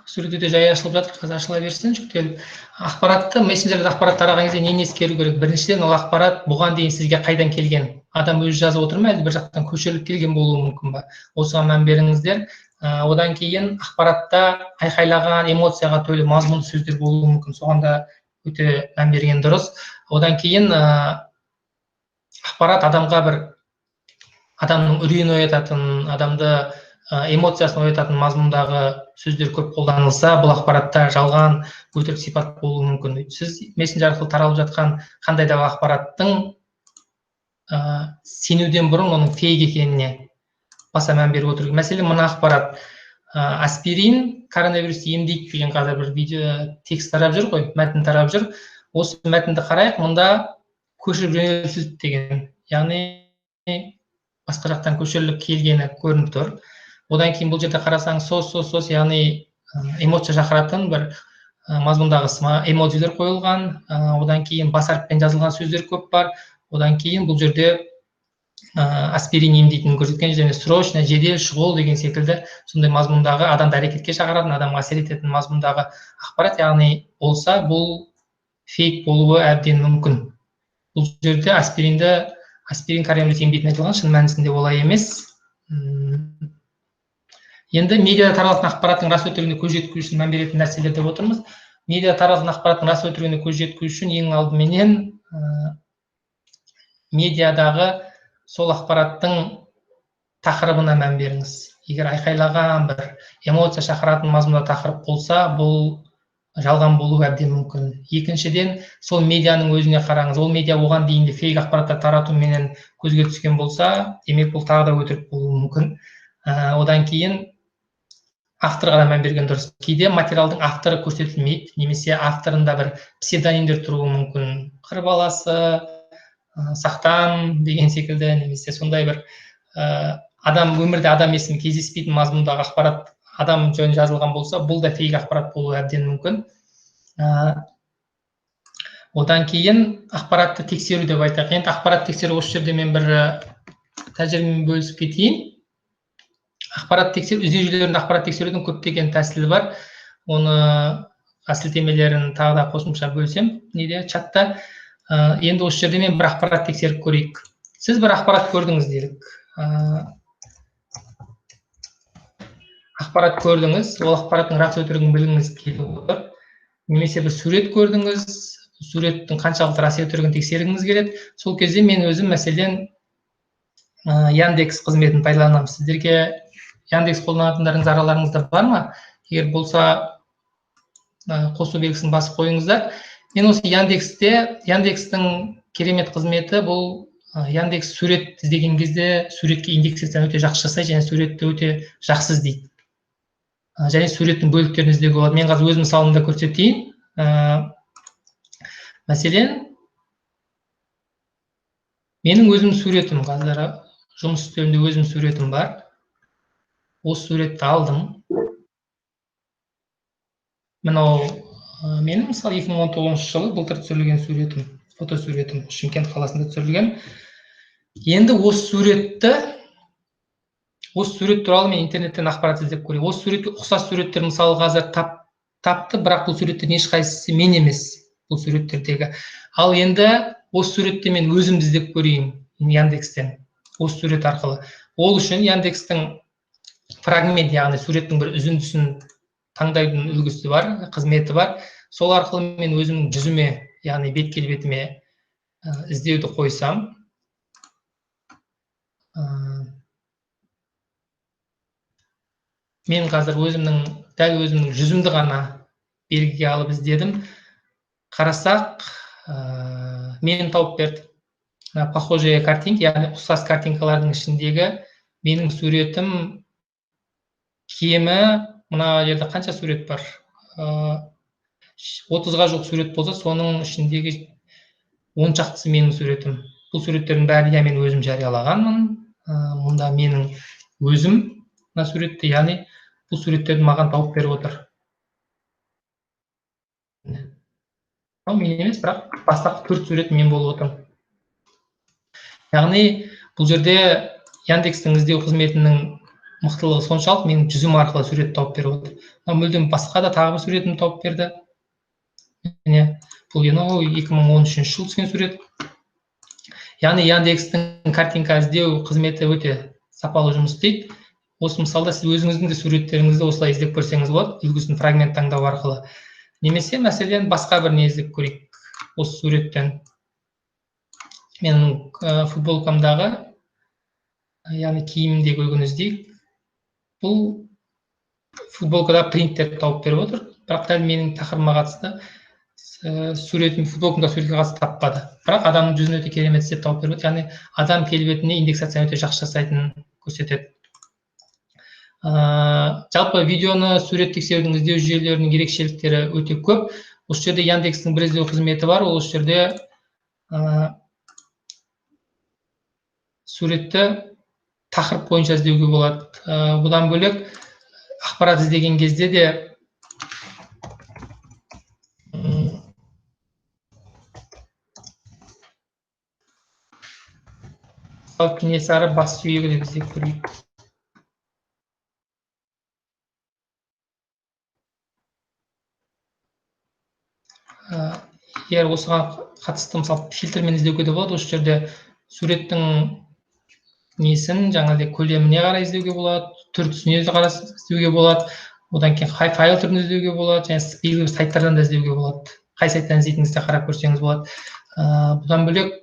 Сурет өте жай ашылып жатыр, қазір ашыла берсін, жүктеліп. Ақпаратты, мессенджерде ақпарат тараған кезде нені ескеру керек? Біріншіден, ол ақпарат бұған дейін сізге қайдан келген? Адам өзі жазып отыр ма, әлде бір жақтан көшіріліп келген болуы мүмкін ба? Осыған мән беріңіздер. Одан кейін ақпаратта айқайлаған, эмоцияға толы мазмұнды сөздер болуы мүмкін. Соған да өте мән берген дұрыс. Одан кейін ақпарат адамға бір адамның үрейін оятатын, адамды эмоциясын оятатын мазмұндағы сөздер көп қолданылса, бұл ақпаратта жалған, өтірік сипат болуы мүмкін. Сіз мессенджер арқылы таралып жатқан қандай да ақпараттың сенуден бұрын оның фейк екеніне баса мән беріп отыру. Мәселен, мына ақпарат аспирин коронавирусты емдейді деген қазір бір видео текст тарап жүр ғой, мәтін тарап жүр. Осы мәтінді қарайық, мұнда көшіріп жөнелтілді деген, яғни басқа жақтан көшіріліп келгені көрініп тұр. Одан кейін бұл жерде қарасаң, сос, яғни эмоция шақыратын бір мазмұндағы эмодзилер қойылған. Одан кейін бас әріппен жазылған сөздер көп бар. Одан кейін бұл жерде аспирин емдейтінін көрсеткен және срочно, жедел, шұғыл деген секілді сондай мазмұндағы адамды әрекетке шақыратын, адамға әсер ететін мазмұндағы ақпарат, яғни болса, бұл фейк болуы әбден мүмкін. Бұл жерде аспирин коронавирус емдейтін айтылған, шын мәнісінде олай емес. Енді медиада таралатын ақпараттың рас өтірігіне көз жеткізу үшін мән беретін нәрселер деп отырмыз. Медиада таралатын ақпараттың рас өтірігіне көз жеткізу үшін ең алдыменен медиадағы сол ақпараттың тақырыбына мән беріңіз. Егер айқайлаған бір эмоция шақыратын мазмұнда тақырып болса, бұл жалған болуы әбден мүмкін. Екіншіден, сол медианың өзіне қараңыз. Ол медиа оған дейін де фейк ақпараттар таратуменен көзге түскен болса, демек бұл тағы да өтірік болуы мүмкін. Одан кейін авторға да мән берген дұрыс. Кейде материалдың авторы көрсетілмейді, немесе авторында бір псевдонимдер тұруы мүмкін. Қыр баласы, сақтан деген секілді, немесе сондай бір адам өмірде адам есімі кездеспейтін мазмұндағы ақпарат адам жөнінде жазылған болса, бұл да фейк ақпарат болуы әбден мүмкін. Одан кейін ақпаратты тексеру деп айтайық. Енді ақпарат тексеру, осы жерде мен бір тәжірибемен бөлісіп кетейін. Ақпарат тексеру, іздеу жүйелерінде ақпарат тексерудің көптеген тәсілі бар. Оны сілтемелерін тағы да қосымша бөлсем, неде чатта. Енді осы жерде мен бір ақпарат тексеріп көрейік. Сіз бір ақпарат көрдіңіз делік. Ақпарат көрдіңіз, ол ақпараттың рас өтірігін білгіңіз келіп отыр. Немесе бір сурет көрдіңіз, суреттің қаншалықты рас өтірігін тексергіңіз келеді. Сол кезде мен өзім, мәселен, Яндекс қызметін пайдаланамын. Сіздерге Яндекс қолданатындарыңыз араларыңызда бар ма? Егер болса, қосу белгісін басып қойыңыздар. Мен осы Яндексте, Яндекстің керемет қызметі бұл Яндекс сурет іздеген кезде суретке индексацияны өте жақсы жасайды және суретті өте жақсы іздейді. Және суреттің бөліктерін іздеуге болады. Мен қазір өз мысалымда көрсетейін. Мәселен, менің өзім суретім, қазір жұмыс үстелімде өзім суретім бар. Осы суретті алдым. Мынау менің, мысалы, 2019 жылы былтыр түсірілген суретім, фотосуретім, Шымкент қаласында түсірілген. Енді осы сурет туралы мен интернеттен ақпарат іздеп көрейін. Осы суретке ұқсас суреттер, мысалы, қазір тапты, бірақ бұл суреттердің ешқайсысы мен емес, бұл суреттердегі. Ал енді осы суретті мен өзім іздеп көрейін Яндекстен, осы сурет арқылы. Ол үшін Яндекстің фрагмент, яғни суреттің бір үзіндісін таңдайтын үлгісі бар, қызметі бар. Сол арқылы мен өзімнің жүзіме, яғни бет келбетіме іздеуді қойсам, мен қазір өзімнің, дәл өзімнің жүзімді ғана белгіге алып іздедім. Қарасақ, мені тауып берді. Похожие картинки, яғни ұқсас картинкалардың ішіндегі менің суретім кемі, мына жерде қанша сурет бар? 30-ға жуық сурет болса, соның ішіндегі 10 шақтысы менің суретім. Бұл суреттердің бәрін я мен өзім жариялағанмын, мұнда менің өзім мына суретті, яғни бұл суреттерді маған тауып беріп отыр. Мен емес, бірақ бастапқы 4 сурет мен болып отырмын. Яғни бұл жерде Яндекстің іздеу қызметінің мықтылығы соншалық, менің жүзім арқылы сурет тауып беріп отыр. Мынау мүлдем басқа да тағы бір суретімді тауып берді. Міне, бұл 2013 жылы түскен сурет. Яғни Яндекстің картинка іздеу қызметі өте сапалы жұмыс істейді. Осы мысалда сіз өзіңіздің де суреттеріңізді осылай іздеп көрсеңіз болады, үлгісін фрагмент таңдау арқылы. Немесе мәселен басқа бір не іздеп көрейік осы суреттен. Менің футболкамдағы, яғни киімімдегі үлгіні іздейік. Бұл футболкада принттерді тауып беріп отыр, бірақ дәл менің тақырыбыма қатысты суретім, футболкамда суретке қатысты таппады. Бірақ адамның жүзін өте керемет істеп тауып беріп отыр, яғни адам келбетіне индексацияны өте жақсы жасайтынын көрсетеді. Жалпы видеоны сурет тексерудің іздеу жүйелерінің ерекшеліктері өте көп. Осы жерде Яндекстің бір іздеу қызметі бар, ол осы жерде суретті тақырып бойынша іздеуге болады. Бұдан бөлек ақпарат іздеген кезде де Кенесары бас сүйегі деп іздеп көрейік. Егер осыған қатысты мысалы фильтрмен іздеуге де болады. Осы жерде суреттің несін, жаңағыдай көлеміне қарай іздеуге болады, түр түсіне қарай іздеуге болады, одан кейін файл түрін іздеуге болады, және белгілі сайттардан да іздеуге болады. Қай сайттан іздейтініңізді қарап көрсеңіз болады. Бұдан бөлек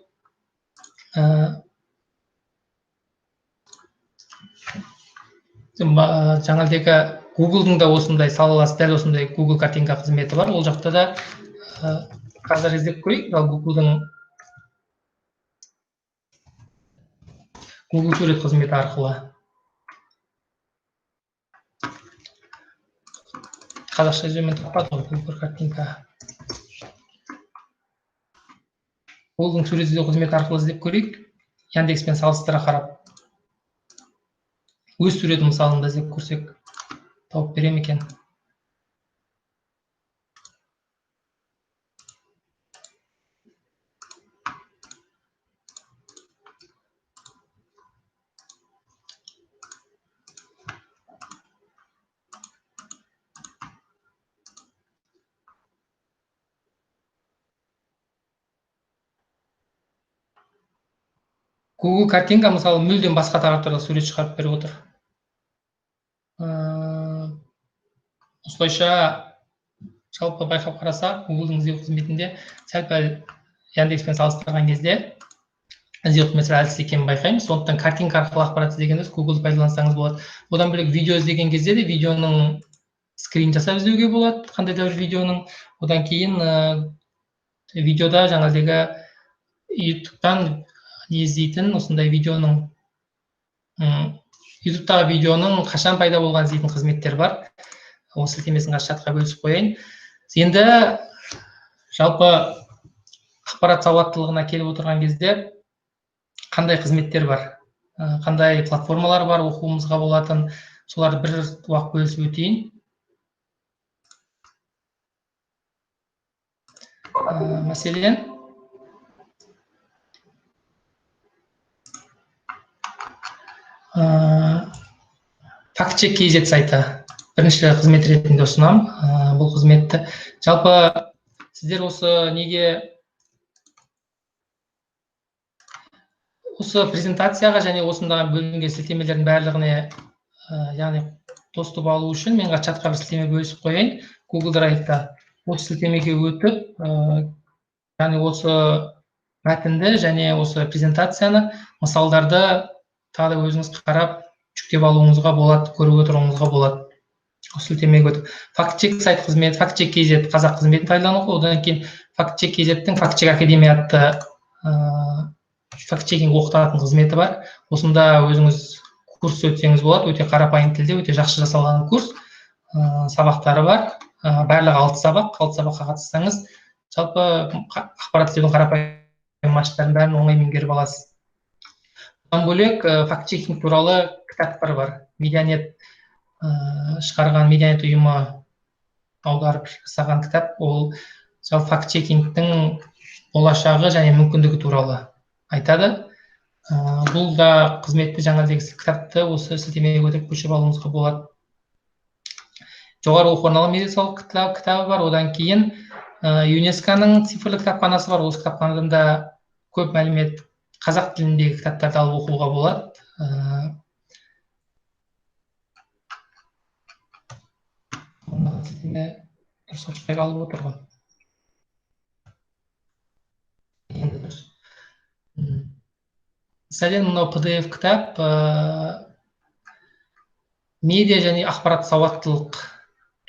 жаңағыдегі Google'дың да осындай салаласы, дәл осындай Google картинка қызметі бар. Ол жақта да қазір іздеп көрейік. Ал Google'дың Google сурет қызметі арқылы қазақша іздеумен таппады ғой Google картинка. Google'дың сурет іздеу қызметі арқылы іздеп көрейік. Яндекспен салыстыра қарап өз суретін мысалында іздеп көрсек тауып бере ме екен? Google картинка мысалы мүлдем басқа тақырыптарда сурет шығарып беріп отыр. Осылайша жалпы байқап қарасақ, Google'дың іздеу қызметінде сәл-пәл Яндекспен салыстырған кезде іздеу қызметі әлсіз екенін байқаймыз. Сондықтан картинка арқылы ақпарат іздегенде Google'ды пайдалансаңыз болады. Одан бөлек видео іздеген кезде де видеоның скрин жасап іздеуге болады, қандай да бір видеоның. Одан кейін видеода жаңағыдегі YouTube'тан іздейтін осындай видеоның, YouTube'тағы видеоның қашан пайда болған іздейтін қызметтер бар. Осы сілтемесін қазір чатқа бөлісіп қояйын. Енді жалпы ақпарат сауаттылығына келіп отырған кезде қандай қызметтер бар, қандай платформалар бар оқуымызға болатын, соларды бір уақыт бөлісіп өтейін. Мәселен, FactCheck.kz сайты бірінші қызмет ретінде ұсынамын. Бұл қызметті жалпы сіздер осы неге осы презентацияға және осындағы бөлінген сілтемелердің барлығына, яғни доступ алу үшін мен чатқа бір сілтеме бөлісіп қояйын. Google Drive-та осы сілтемеге өтіп, яғни осы мәтінді және осы презентацияны, мысалдарды тағы да өзіңіз қарап жүктеп алуыңызға болады, көріп отыруыңызға болады. Осы сілтемеге өтіп FactCheck сайт қызметі, FactCheck.kz қазақ қызметін пайдалануға, одан кейін FactCheck.kz-тің FactCheck Академия атты фактчекинг оқытатын қызметі бар. Осында өзіңіз курс өтсеңіз болады, өте қарапайым тілде, өте жақсы жасалған курс, сабақтары бар. Барлығы 6 сабақ, 6 сабаққа қатыссаңыз, жалпы ақпарат іздеудің қарапайым машықтарын бәрін оңай меңгеріп аласыз. Одан бөлек фактчекинг туралы кітаптар бар. Медианет шығарған, Медианет ұйымы аударып жасаған кітап, ол жалпы фактчекингтің болашағы және мүмкіндігі туралы айтады. Бұл да қызметті, жаңағыдегі кітапты осы сілтемеге өтіп көшіріп алуыңызға болады. Жоғары оқу орналы медициналық кітабы бар. Одан кейін ЮНЕСКО-ның цифрлы кітапханасы бар. Осы кітапханадан да көп мәлімет қазақ тіліндегі кітаптарды алып оқуға болады. Дұрыс алып отыр ғой. Мәселен, мынау PDF кітап медиа және ақпарат сауаттылық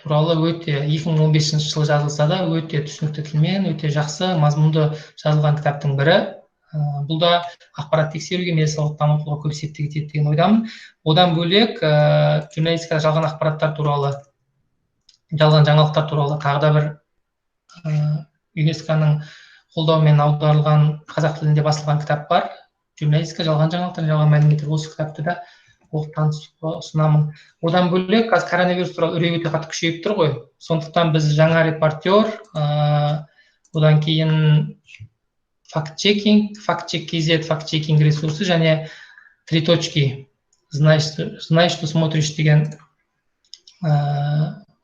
туралы өте 2015 жылы жазылса да өте түсінікті тілмен, өте жақсы мазмұнды жазылған кітаптың бірі. Бұл да ақпарат тексеруге, медиа сауатты дамытуға көп септігі тиеді деген ойдамын. Одан бөлек журналистикада жалған ақпараттар туралы, жалған жаңалықтар туралы тағы да бір ЮНЕСКО-ның қолдауымен аударылған, қазақ тілінде басылған кітап бар. Журналистика, жалған жаңалықтар, жалған мәліметтер. Осы кітапты да оқып танысуға ұсынамын. Одан бөлек қазір коронавирус туралы үрей өте қатты күшейіп тұр ғой. Сондықтан біз жаңа репортер, одан кейін факт-чекинг, факт-чек.kz, факт-чекинг ресурсы және три точки, знай, что смотришь деген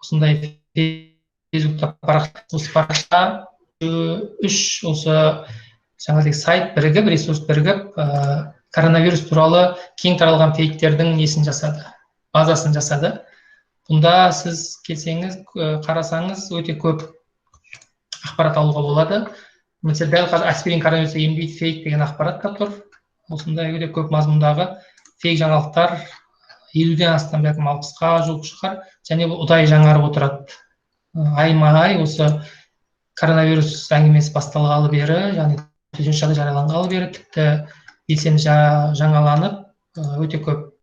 осындай Фейсбукта парақша, үш осы жаңағыдай сайт бірігіп, ресурс бірігіп, коронавирус туралы кең таралған фейктердің несін жасады, базасын жасады. Бұнда сіз келсеңіз, қарасаңыз, өте көп ақпарат алуға болады. Мысалы, дәл қазір аспирин коронавирусты емдейді фейк деген ақпарат та тұр. Осындай өте көп мазмұндағы фейк жаңалықтар 50-ден астам, бәлкім 60-қа жуық шығар, және бұл ұдайы жаңарып отырады. Айма-ай осы коронавирус әңгімесі басталғалы бері, яғни төтенше жағдай жарияланғалы бері тіпті белсенді жаңаланып, өте көп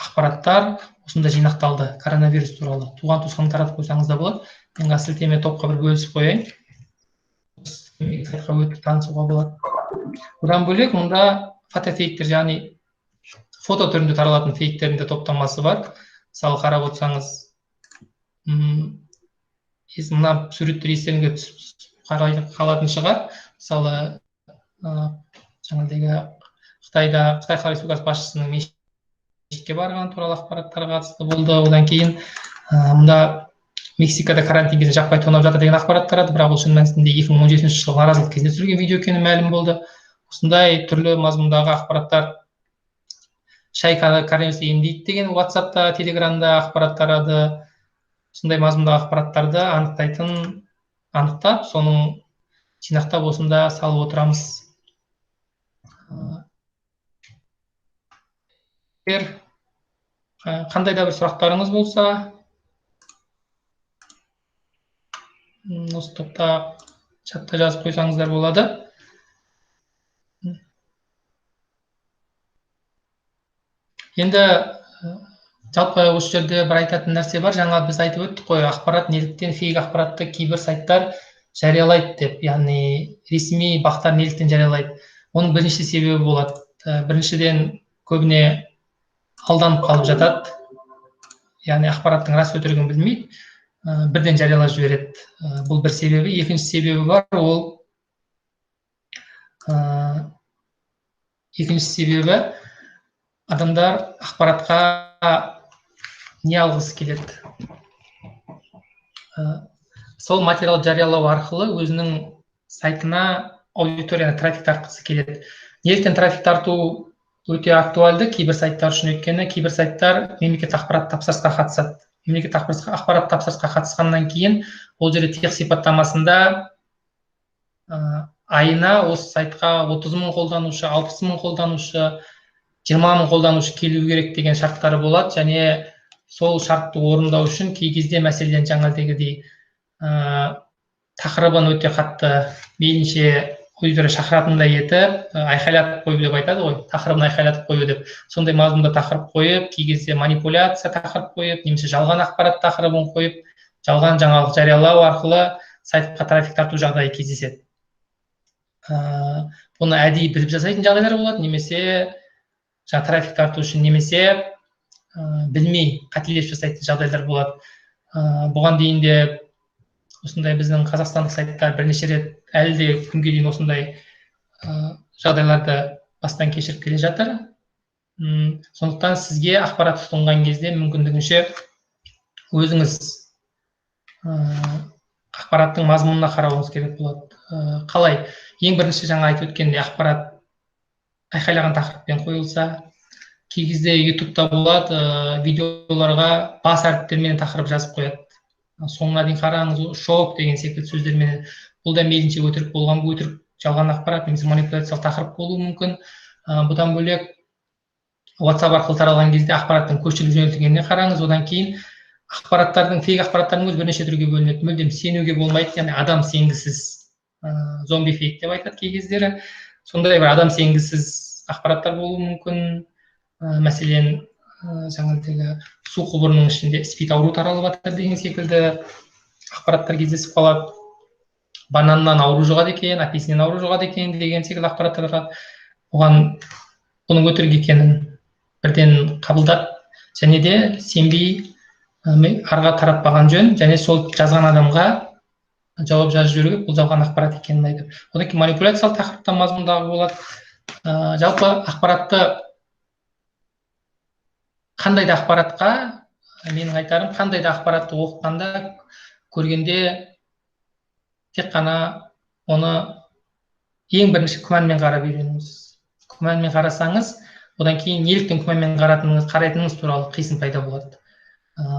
ақпараттар осында жинақталды коронавирус туралы. Туған туысқанды таратып қойсаңыз да болады. Мен қазір сілтеме топқа бір бөлісіп қояйын. Сайтқа өтіп танысуға болады. Одан бөлек мұнда фотофейктер, яғни фото түрінде таралатын фейктердің де топтамасы бар. Мысалы, қарап отырсаңыз, мына суреттер естеріңізге түсіп қалатын шығар. Мысалы, жаңағыдегі Қытайда Қытай Халық Республикасы басшысының мешітке барған туралы ақпараттарға қатысты болды. Одан кейін мұнда Мексикада карантин кезінде жаппай тонап жатыр деген ақпарат тарады, бірақ ол шын мәнісінде 2017 жылғы наразылық кезінде түсірілген видео екені мәлім болды. Осындай түрлі мазмұндағы ақпараттар, шай коронавирусты емдейді деген WhatsAppта, Телеграмда ақпарат тарады. Осындай мазмұндағы ақпараттарды анықтап, соның жинақтап осында салып отырамыз. Қандай да бір сұрақтарыңыз болса, осы топта чатта жазып қойсаңыздар болады. Енді жалпы осы жерде бір айтатын нәрсе бар. Жаңа біз айтып өттік қой, ақпарат неліктен фейк ақпаратты кейбір сайттар жариялайды деп, яғни ресми бақтар неліктен жариялайды. Оның бірнеше себебі болады. Біріншіден, көбіне алданып қалып жатады, яғни ақпараттың рас өтірігін білмейді, бірден жариялап жібереді. Бұл бір себебі. Екінші себебі бар, ол екінші себебі адамдар ақпаратқа не алғысы келеді. Сол материал жариялау арқылы өзінің сайтына аудиторияны трафик тартқысы келеді. Неліктен трафик тарту өте актуальды кейбір сайттар үшін? Өйткені кейбір сайттар мемлекеттік ақпарат тапсырысқа қатысады. Мемлекеттік ақпарат тапсырысқа қатысқаннан кейін ол жерде тех сипаттамасында айына осы сайтқа 30 мың қолданушы, 60 мың қолданушы, 20 мың қолданушы келу керек деген шарттары болады. Және сол шартты орындау үшін кей кезде мәселен жаңағыдегідей тақырыбын өте қатты мейлінше аудитория шақыратындай етіп айқайлатып қою деп айтады ғой, тақырыбын айқайлатып қою деп. Сондай мазмұнда тақырып қойып, кей кезде манипуляция тақырып қойып, немесе жалған ақпарат тақырыбын қойып, жалған жаңалық жариялау арқылы сайтқа трафик тарту жағдайы кездеседі. Бұны әдейі біліп жасайтын жағдайлар болады, немесе жаңа трафик тарту үшін, немесе білмей қателесіп жасайтын жағдайлар болады. Бұған дейін де осындай біздің қазақстандық сайттар бірнеше рет әлі де күнге дейін осындай жағдайларды бастан кешіріп келе жатыр. Сондықтан сізге ақпарат ұсынған кезде мүмкіндігінше өзіңіз ақпараттың мазмұнына қарауыңыз керек болады. Қалай? Ең бірінші жаңа айтып өткендей, ақпарат айқайлаған тақырыппен қойылса, кей кезде YouTube'та болады, видеоларға бас әріптермен тақырып жазып қояды. Соңына дейін қараңыз, шок деген секілді сөздермен. Бұл да мейлінше өтірік болған, өтірік жалған ақпарат немесе манипуляциялық тақырып болуы мүмкін. Бұдан бөлек WhatsApp арқылы таралған кезде ақпараттың көшіріліп жөнелтілгеніне қараңыз. Одан кейін ақпараттардың, фейк ақпараттардың өзі бірнеше түрге бөлінеді. Мүлдем сенуге болмайды, яғни адам сенгісіз, зомби фейк деп айтады кей кездері. Сондай бір адам сенгісіз ақпараттар болуы мүмкін. Мәселен, жаңағыдегі су құбырының ішінде СПИД ауру таралып жатыр деген секілді ақпараттар кездесіп қалады. Бананнан ауру жұғады екен, апельсиннен ауру жұғады екен деген секілді ақпараттар таралады. Оған бұның өтірік екенін бірден қабылдап, және де сенбей арға таратпаған жөн, және сол жазған адамға жауап жазып жіберуге, бұл жалған ақпарат екенін айтып. Одан кейін манипуляциялық тақырыпта мазмұндағы болады. Жалпы ақпаратты, қандай да ақпаратқа, менің айтарым, қандай да ақпаратты оқығанда, көргенде тек қана оны ең бірінші күмәнмен қарап үйреніңіз. Күмәнмен қарасаңыз, одан кейін неліктен күмәнмен қарайтыныңыз туралы қисын пайда болады.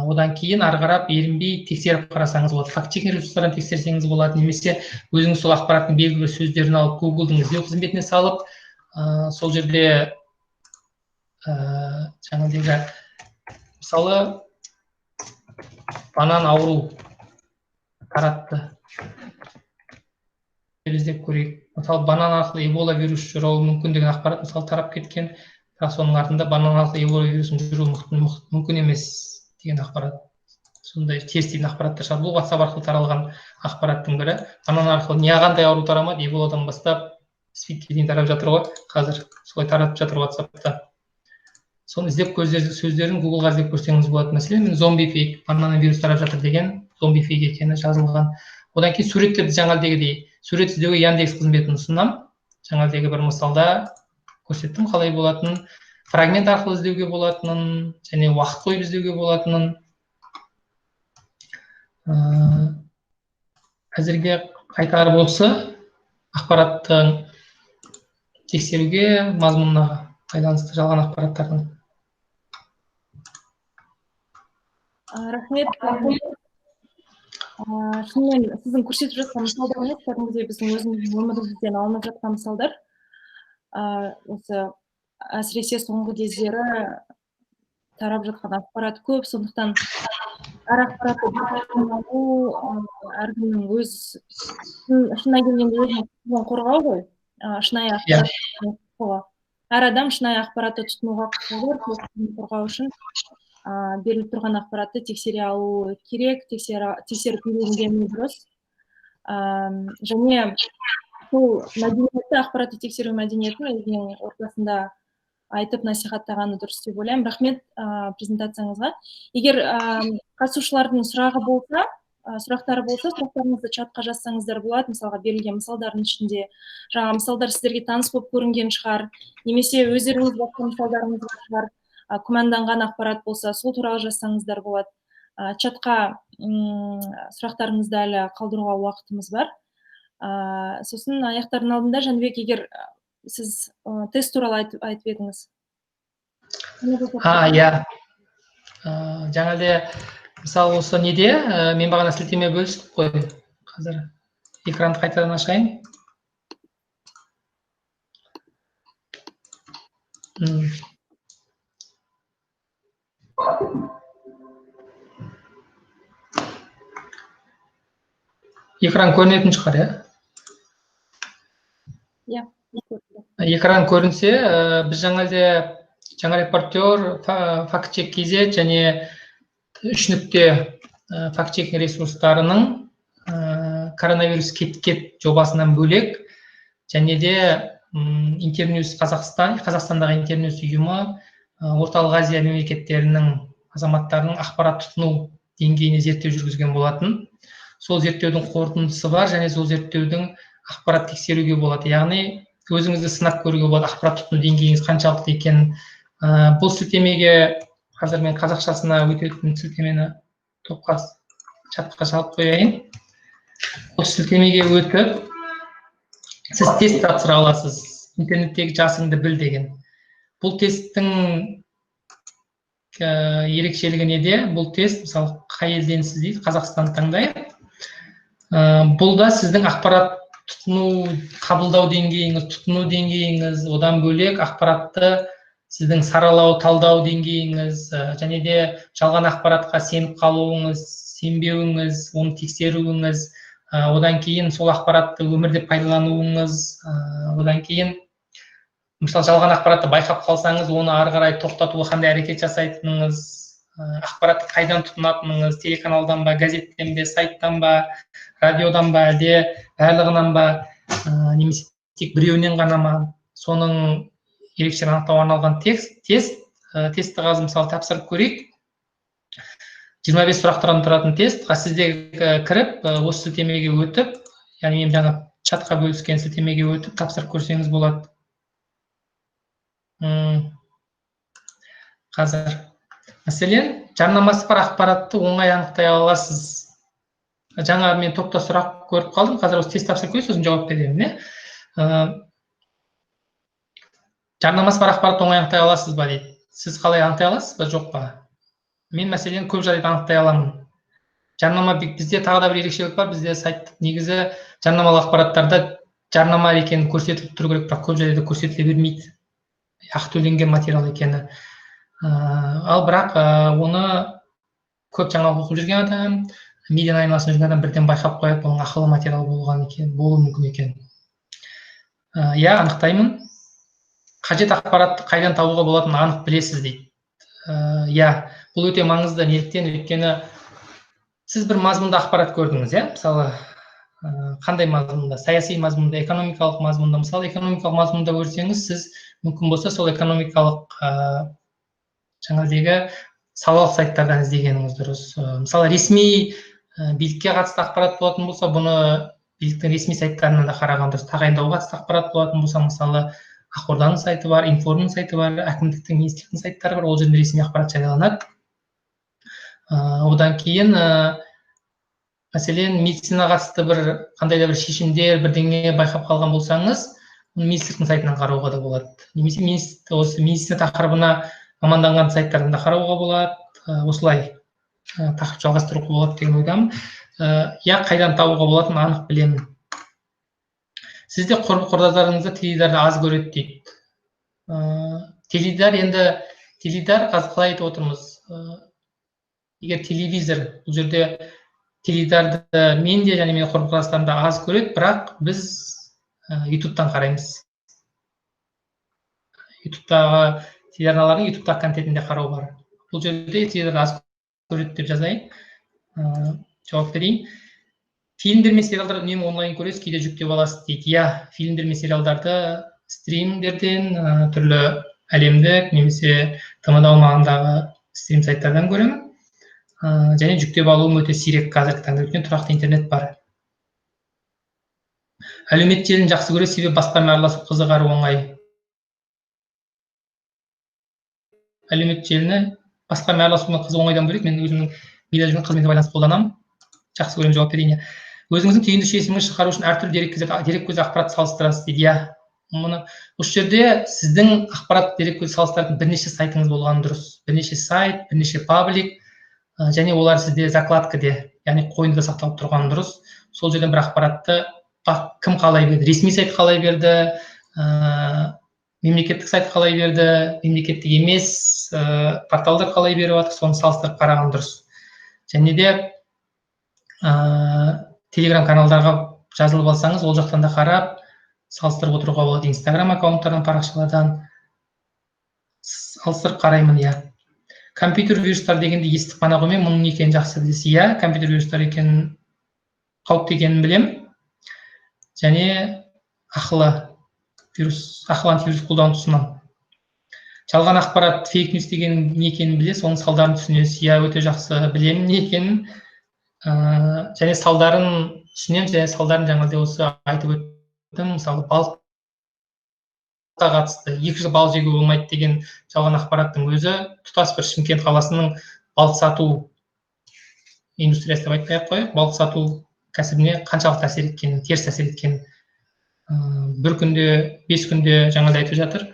Одан кейін ары қарап ерінбей тексеріп қарасаңыз болады. Факт-чекинг ресурстарын тексерсеңіз болады, немесе өзіңіз сол ақпараттың белгілі бір сөздерін алып Google'дың іздеу қызметіне салып, сол жерде жаңағыдегі, мысалы, банан ауру таратты іздеп көрейік. Мысалы, банан арқылы эбола вирус жүруі мүмкін деген ақпарат мысалы тарап кеткен, бірақ соның артында банан арқылы эбола вирусының жүруі мүмкін емес деген ақпарат, сондай теріс дейтін ақпараттар шығады. Бұл WhatsApp арқылы таралған ақпараттың бірі. Банан арқылы не қандай ауру тарамады, эболадан бастап СПИДке дейін тарап жатыр ғой, қазір солай таратып жатыр WhatsAppта. Соны іздеп сөздерін Googleға іздеп көрсеңіз болады. Мәселен, мен зомби фейк, банан вирус тарап жатыр деген зомби фейк екені жазылған. Одан кейін суреттерді жаңағыдегідей сурет іздеуге Яндекс қызметін ұсынамын. Жаңағыдегі бір мысалда көрсеттім қалай болатынын, фрагмент арқылы іздеуге болатынын, және уақыт қойып іздеуге болатынын. Әзірге айтар болса, ақпаратты тексеруге, мазмұнына байланысты жалған ақпараттардың. Рахмет. Шынымен сіздің көрсетіп жатқан мысалдарыңыз кәдімгідей біздің өзіміздің өмірімізден алынып жатқан мысалдар. Осы әсіресе соңғы кездері тарап жатқан ақпарат көп, сондықтан әр ақпаратты алу әркімнің өз шынына келгенде өзінің құқығын қорғау ғой. Шынайы ақпарат құқығы. Әр адам шынайы ақпаратты тұтынуға құқығы бар, құқығын қорғау үшін беріліп тұрған ақпаратты тексере алу керек, тексеріп үйренгені дұрыс. Және сол мәдениетті, ақпаратты тексеру мәдениетін өзінің ортасында айтып насихаттағаны дұрыс деп ойлаймын. Рахмет презентацияңызға. Егер қатысушылардың сұрағы болса, сұрақтары болса, сұрақтарыңызды чатқа жазсаңыздар болады. Мысалға, берілген мысалдардың ішінде жаңа мысалдар сіздерге таныс болып көрінген шығар, немесе өздеріңіз басқа мысалдарыңыз бар шығар, күмәнданған ақпарат болса, сол туралы жазсаңыздар болады. Чатқа сұрақтарыңызды әлі қалдыруға уақытымыз бар. Сосын аяқтардың алдында, Жәнібек, егер сіз тест туралы айтып едіңіз. Иә. Жаңа де мысалы осы неде, мен бағана сілтеме бөлістік қой. Қазір экранды қайтадан ашайын. Экран көрінетін шығар, иә? Иә. Экран көрінсе, біз жаңа де жаңа репортер, факт-чек KZ және үш нүкте факт-чекинг ресурстарының коронавирус кет-кет жобасынан бөлек, және де Интерньюс Қазақстан, Қазақстандағы Интерньюс ұйымы Орталық Азия мемлекеттерінің азаматтарының ақпарат тұтыну деңгейіне зерттеу жүргізген болатын. Сол зерттеудің қорытындысы бар және сол зерттеудің ақпарат тексеруге болады. Яғни өзіңізді сынап көруге болады, ақпарат тұтыну деңгейіңіз қаншалықты екенін. Бұл сілтемеге қазір мен қазақшасына өтетін сілтемені топқа, чатқа салып қояйын. Бұл сілтемеге өтіп, сіз тест тапсыра аласыз. Интернеттегі жасыңды біл деген. Бұл тесттің Ерекшелігі неде? Бұл тест, мысалы, қай елденсіз дейді, Қазақстанды таңдайық. Бұл да сіздің ақпарат тұтыну, қабылдау деңгейіңіз, тұтыну деңгейіңіз, одан бөлек ақпаратты сіздің саралау, талдау деңгейіңіз, және де жалған ақпаратқа сеніп қалуыңыз, сенбеуіңіз, оны тексеруіңіз, одан кейін сол ақпаратты өмірде пайдалануыңыз, одан кейін мысалы жалған ақпаратты байқап қалсаңыз, оны ары қарай тоқтатуға қандай әрекет жасайтыныңыз, ақпаратты қайдан тұтынатыныңыз, телеканалдан ба, газеттен бе, сайттан ба, радиодан ба, әлде барлығынан ба, немесе тек біреуінен ғана ма, соның ерекшелігін анықтауға арналған тест. Тестті қазір мысалы тапсырып көрейік. 25 сұрақтан тұратын тест. Сізде кіріп, осы сілтемеге өтіп, яғни мен жаңа чатқа бөліскен сілтемеге өтіп тапсырып көрсеңіз болады. Қазір мәселен, жарнамасы бар ақпаратты оңай анықтай аласыз. Жаңа мен топта сұрақ көріп қалдым, қазір осы тест тапсырып көрейік, сосын жауап беремін. Жарнамасы бар ақпаратты оңай анықтай аласыз ба дейді. Сіз қалай анықтай аласыз ба, жоқ па? Мен мәселен көп жағдайда анықтай аламын. Жарнама, бізде тағы да бір ерекшелік бар, бізде сайт негізі жарнамалы ақпараттарда жарнама екенін көрсетіліп тұру керек, бірақ көп жағдайда көрсетіле бермейді. Ақы төленген материал екені. Ал бірақ оны көп жаңалық оқып жүрген адам, медианың айналасында жүрген адам бірден байқап қояды, бұның ақылы материал болған екен, болуы мүмкін екен. Иә, анықтаймын. Қажет ақпаратты қайдан табуға болатынын анық білесіз дейді. Иә, бұл өте маңызды. Неліктен? Өйткені сіз бір мазмұнда ақпарат көрдіңіз, иә? Мысалы, қандай мазмұнда? Саяси мазмұнда, экономикалық мазмұнда. Мысалы, экономикалық мазмұнда көрсеңіз, сіз мүмкін болса сол экономикалық жаңағыдегі салалық сайттардан іздегеніңіз дұрыс. Мысалы, ресми билікке қатысты ақпарат болатын болса, бұны биліктің ресми сайттарынан да қараған дұрыс. Тағайындауға қатысты ақпарат болатын болса, мысалы, Ақорданың сайты бар, Информның сайты бар, әкімдіктің, министрліктің сайттары бар, ол жерде ресми ақпарат жарияланады. Одан кейін, мәселен, медицинаға қатысты бір қандай да бір шешімдер, бірдеңе байқап қалған болсаңыз, министрліктің сайтынан қарауға да болады. Немесе осы медицина тақырыбына маманданған сайттардан да қарауға болады. Осылай тақырып жалғастыруға болады деген ойдамын. Иә, қайдан табуға болатынын анық білемін. Сізде құрбы-құрдастарыңызды теледидарды аз көреді дейді. Теледидар енді, теледидар қазір қалай айтып отырмыз? Егер телевизор, бұл жерде теледидарды мен де және менің құрбы-құрдастарым да аз көреді, бірақ біз YouTube-тан қараймыз. YouTube-тағы телеарналардың YouTube-тағы контентінде қарау бар. Бұл жерде теледидар аз көреді деп жазайын, жауап берейін. Фильмдер мен сериалдарды үнемі онлайн көресіз, кейде жүктеп аласыз дейді. Иә, фильмдер мен сериалдарды стримдерден, түрлі әлемдік немесе ТМД аумағындағы стрим сайттардан көремін. Және жүктеп алуым өте сирек қазіргі таңда, өйткені тұрақты интернет бар. Әлеуметтік желіні жақсы көресіз, себебі басқамен араласу қызық әрі оңай. Әлеуметтік желіні басқамен араласумен қызық оңайдан бөлек, мен өзімнің медиа жүрген қызметіне байланысты қолданамын. Жақсы көремін, жауап берейін. Өзіңіздің түйінді шешіміңізді шығару үшін әртүрлі дереккөз ақпарат салыстырасыз дейді. Иә, мұны осы жерде сіздің ақпарат дереккөз салыстыратын бірнеше сайтыңыз болғаны дұрыс. Бірнеше сайт, бірнеше паблик, және олар сізде закладкіде, яғни қойнында сақталып тұрғаны дұрыс. Сол жерден бір ақпаратты кім қалай берді, ресми сайт қалай берді, мемлекеттік сайт қалай берді, мемлекеттік емес порталдар қалай беріп жатыр, соны салыстырып қараған дұрыс. Және де Телеграм каналдарға жазылып алсаңыз, ол жақтан да қарап, салыстырып отыруға болады. Инстаграм аккаунттардан, парақшалардан салыстырып қараймын, иә. Компьютер вирустар дегенді естіп қана қоймай, мұның не екенін жақсы білесіз. Иә, компьютер вирустар екенін, қауіпті екенін білемін. Және ақылы вирус, ақылы антивирус қолдануды ұсынамын. Жалған ақпарат, фейк ньюс деген не екенін білесіз, оның салдарын түсінесіз. Иә, өте жақсы білемін не екенін. Және салдарын түсінемін, және салдарын жаңағыдай осы айтып өттім. Мысалы, балыққа қатысты 2 жыл балық жеуге болмайды деген жалған ақпараттың өзі тұтас бір Шымкент қаласының балық сату индустриясы деп айтпай ақ қояйық, балық сату кәсібіне қаншалықты әсер еткенін, теріс әсер еткенін. Бір күнде, 5 күнде жаңағыдай айтып жатыр,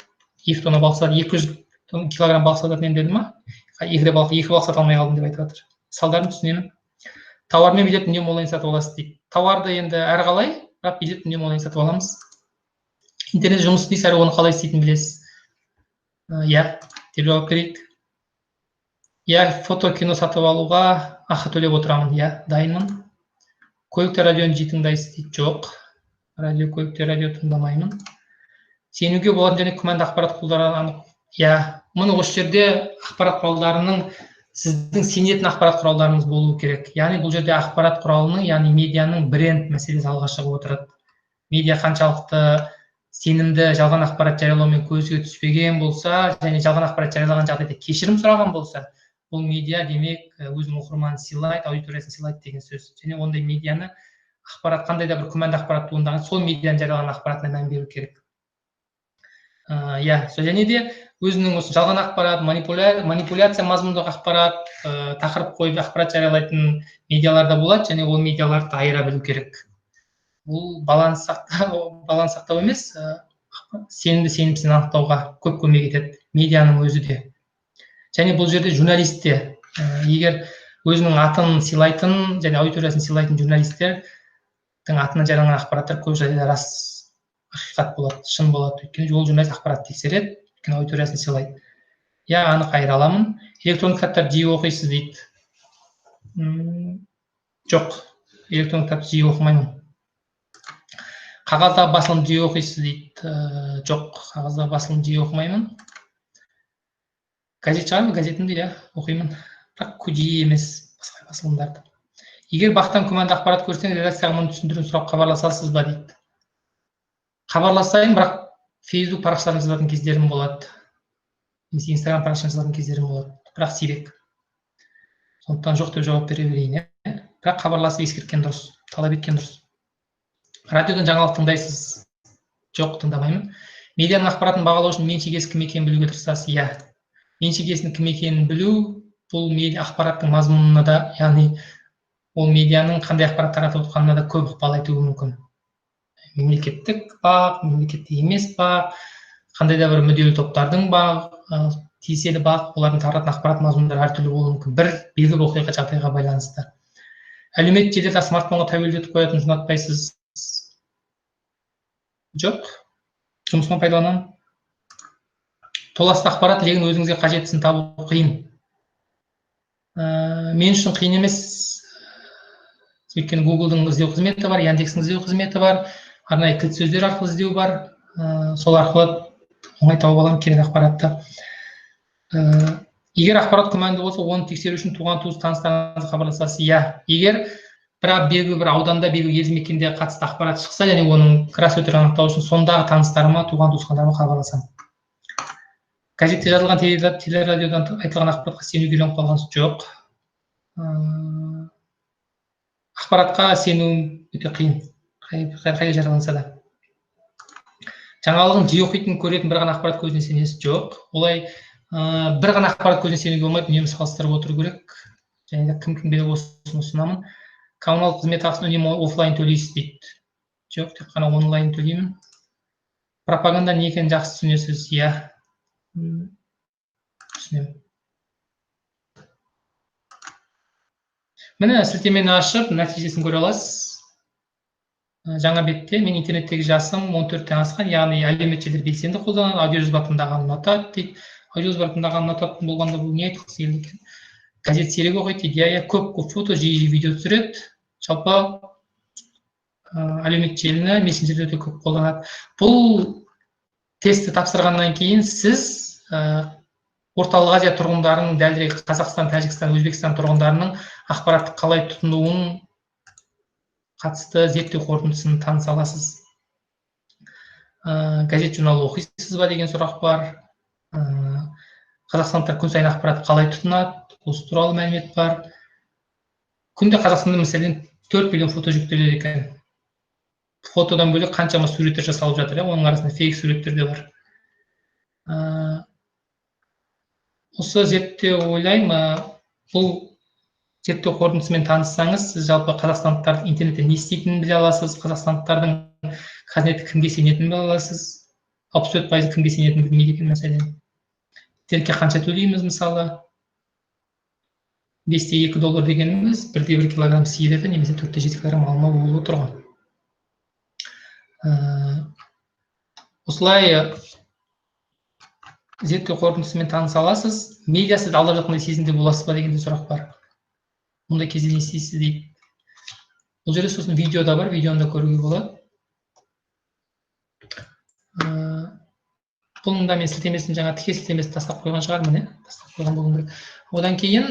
2 тонна балық сатады, 200 килограмм балық сататын едім деді ма? Екі балық сата алмай қалдым деп айтып жатыр. Салдарын түсінемін. Тауар мен билет үнемі онлайн сатып аласыз дейді. Тауарды енді әрқалай, бірақ билет үнемі онлайн сатып аламыз. Интернет жұмыс істейсіз, әрі оны қалай істейтінін білесіз. Иә, деп жауап берейік. Иә, фото, кино сатып алуға ақы төлеп отырамын. Иә, дайынмын. Көлікте радионы жиі тыңдайсыз дейді. Жоқ. Радио, көлікте радио тыңдамаймын. Сенуге болатын және күмәнді ақпарат құралдарын анық. Иә, мұны осы жерде ақпарат құралдарының, сіздің сенетін ақпарат құралдарыңыз болуы керек. Яғни бұл жерде ақпарат құралының, яғни медианың бренд мәселесі алға шығып отырады. Медиа қаншалықты сенімді, жалған ақпарат жариялаумен көзге түспеген болса, және жалған ақпарат жариялаған жағдайда кешірім сұраған болса, бұл медиа демек өзінің оқырманын сыйлайды, аудиториясын сыйлайды деген сөз. Және ондай медианы ақпарат, қандай да бір күмәнді ақпарат туындаған, сол медианың жариялаған ақпаратына мән беру керек. Иә, және де өзінің осы жалған ақпарат, манипуляция мазмұнды ақпарат, тақырып қойып ақпарат жариялайтын медиалар да болады, және ол медиаларды айыра білу керек. Бұл баланс сақтау емес, сенімді сенімсізін анықтауға көп көмек етеді медианың өзі де. Және бұл жерде журналист те, егер өзінің атын сыйлайтын және аудиториясын сыйлайтын журналистердің атынан жарияланған ақпараттар көп жағдайда рас, ақиқат болады, шын болады. Өйткені ол журналист ақпарат тексереді, өйткені аудиториясын сыйлайды. Иә, анық айыра аламын. Электронды кітаптар жиі оқисыз дейді. Жоқ, электронды кітапты жиі оқымаймын. Қағаздағы басылым жиі оқисыз дейді. Жоқ, қағаздағы басылым жиі оқымаймын. Газет шығармын, газетімді иә оқимын, бірақ жиі емес басқа басылымдарды. Егер бақтан күмәнді ақпарат көрсеңіз, редакцияға мұны түсіндіру сұрап хабарласасыз ба дейді. Хабарласайын, бірақ Facebook парақшаларын жазатын кездерім болады. Немесе Instagram парақшаларын жазатын кездерім болады, бірақ сирек. Сондықтан жоқ деп жауап бере берейін, иә. Бірақ хабарласып ескерткен дұрыс, талап еткен дұрыс. Радиодан жаңалық тыңдайсыз? Жоқ, тыңдамаймын. Медианың ақпаратын бағалау үшін меншік иесі кім екенін білуге тырысасыз? Иә. Меншік иесінің кім екенін білу, бұл медиа ақпараттың мазмұнына да, яғни ол медианың қандай ақпарат таратып отқанына да көп ықпал етуі мүмкін. Мемлекеттік бақ, мемлекеттік емес бақ, қандай да бір мүдделі топтардың бақ, тиеселі бақ, олардың тарататын ақпарат мазмұндары әртүрлі болуы мүмкін. Бір белгілі оқиға жағдайға байланысты. Әлеуметтік желіде смартфонға тәуелді етіп қоятын ұнатпайсыз? Жоқ, жұмысыма пайдаланамын. Толасты ақпарат легін өзіңізге қажеттісін табу қиын. Мен үшін қиын емес, өйткені Google'дың іздеу қызметі бар, Яндекстің іздеу қызметі бар, арнайы кілт сөздер арқылы іздеу бар, сол арқылы оңай тауып аламын керек ақпаратты. Егер ақпарат күмәнді болса, оны тексеру үшін туған туыс таныстарыңызға хабарласасыз. Иә, егер бірақ белгілі бір ауданда, белгілі елді мекенде қатысты ақпарат шықса, және оның рас өтірігін анықтау үшін сондағы таныстарыма, туған туысқандарыма хабарласамын. Газетте жазылған, телерадиодан айтылған ақпаратқа сенуге үйреніп қалғансыз? Жоқ. Ақпаратқа сену өте қиын, қай жарияланса да. Жаңалығын жиі оқитын, көретін бір ғана ақпарат көзіне сенесіз? Жоқ. Олай бір ғана ақпарат көзіне сенуге болмайды, үнемі салыстырып отыру керек. Және де кім кімге осыны ұсынамын. Коммуналдық қызмет ақысын үнемі офлайн төлейсіз дейді. Жоқ, тек қана онлайн төлеймін. Пропаганда не екенін жақсы түсінесіз? Иә, түсінемін. Міне сілтемені ашып, нәтижесін көре аласыз. Жаңа бетте мен интернеттегі жасым 14-тен асқан, яғни әлеуметтік желілер белсенді қолданады, аудиожазба тыңдағанды ұнатады дейді. Аудиожазба тыңдағанды ұнататын болғанда бұл не айтқысы келді екен? Газет сирек оқиды дейді. Иә, көп көп фото, жиі видео түсіреді. Жалпы әлеуметтік желіні, мессенджерді өте көп қолданады. Бұл тестті тапсырғаннан кейін сіз Орталық Азия тұрғындарының, дәлірек Қазақстан, Тәжікстан, Өзбекстан тұрғындарының ақпаратты қалай тұтынуын қатысты зерттеу қорытындысын таныса аласыз. Газет журнал оқисыз ба деген сұрақ бар. Қазақстандықтар күн сайын ақпарат қалай тұтынады, осы туралы мәлімет бар. Күнде Қазақстанда мәселен 4 миллион фото жүктеледі екен. Фотодан бөлек қаншама суреттер жасалып жатыр, оның арасында фейк суреттер де бар. Осы зерттеу ойлаймын, бұл зерттеу қорытындысымен таныссаңыз, сіз жалпы қазақстандықтардың интернетте не істейтінін біле аласыз, қазақстандықтардың қазнетте кімге сенетінін біле аласыз. 64% кімге сенетінін білмейді екен мәселен. Интернетке қанша төлейміз мысалы. 5,2 доллар дегеніміз 1,1 килограмм сиыр еті немесе 4,7 килограмм алма болып отыр ғой. Осылай зерттеу қорытындысымен таныса аласыз. Медиа сізді алдап жатқандай сезімде боласыз ба деген де сұрақ бар. Мұндай кезде не істейсіз дейді. Бұл жерде сосын видео да бар, видеоны да көруге болады. Бұның да мен сілтемесін, жаңа тіке сілтемесін тастап қойған шығармын, иә? Тастап қойған болуым керек. Одан кейін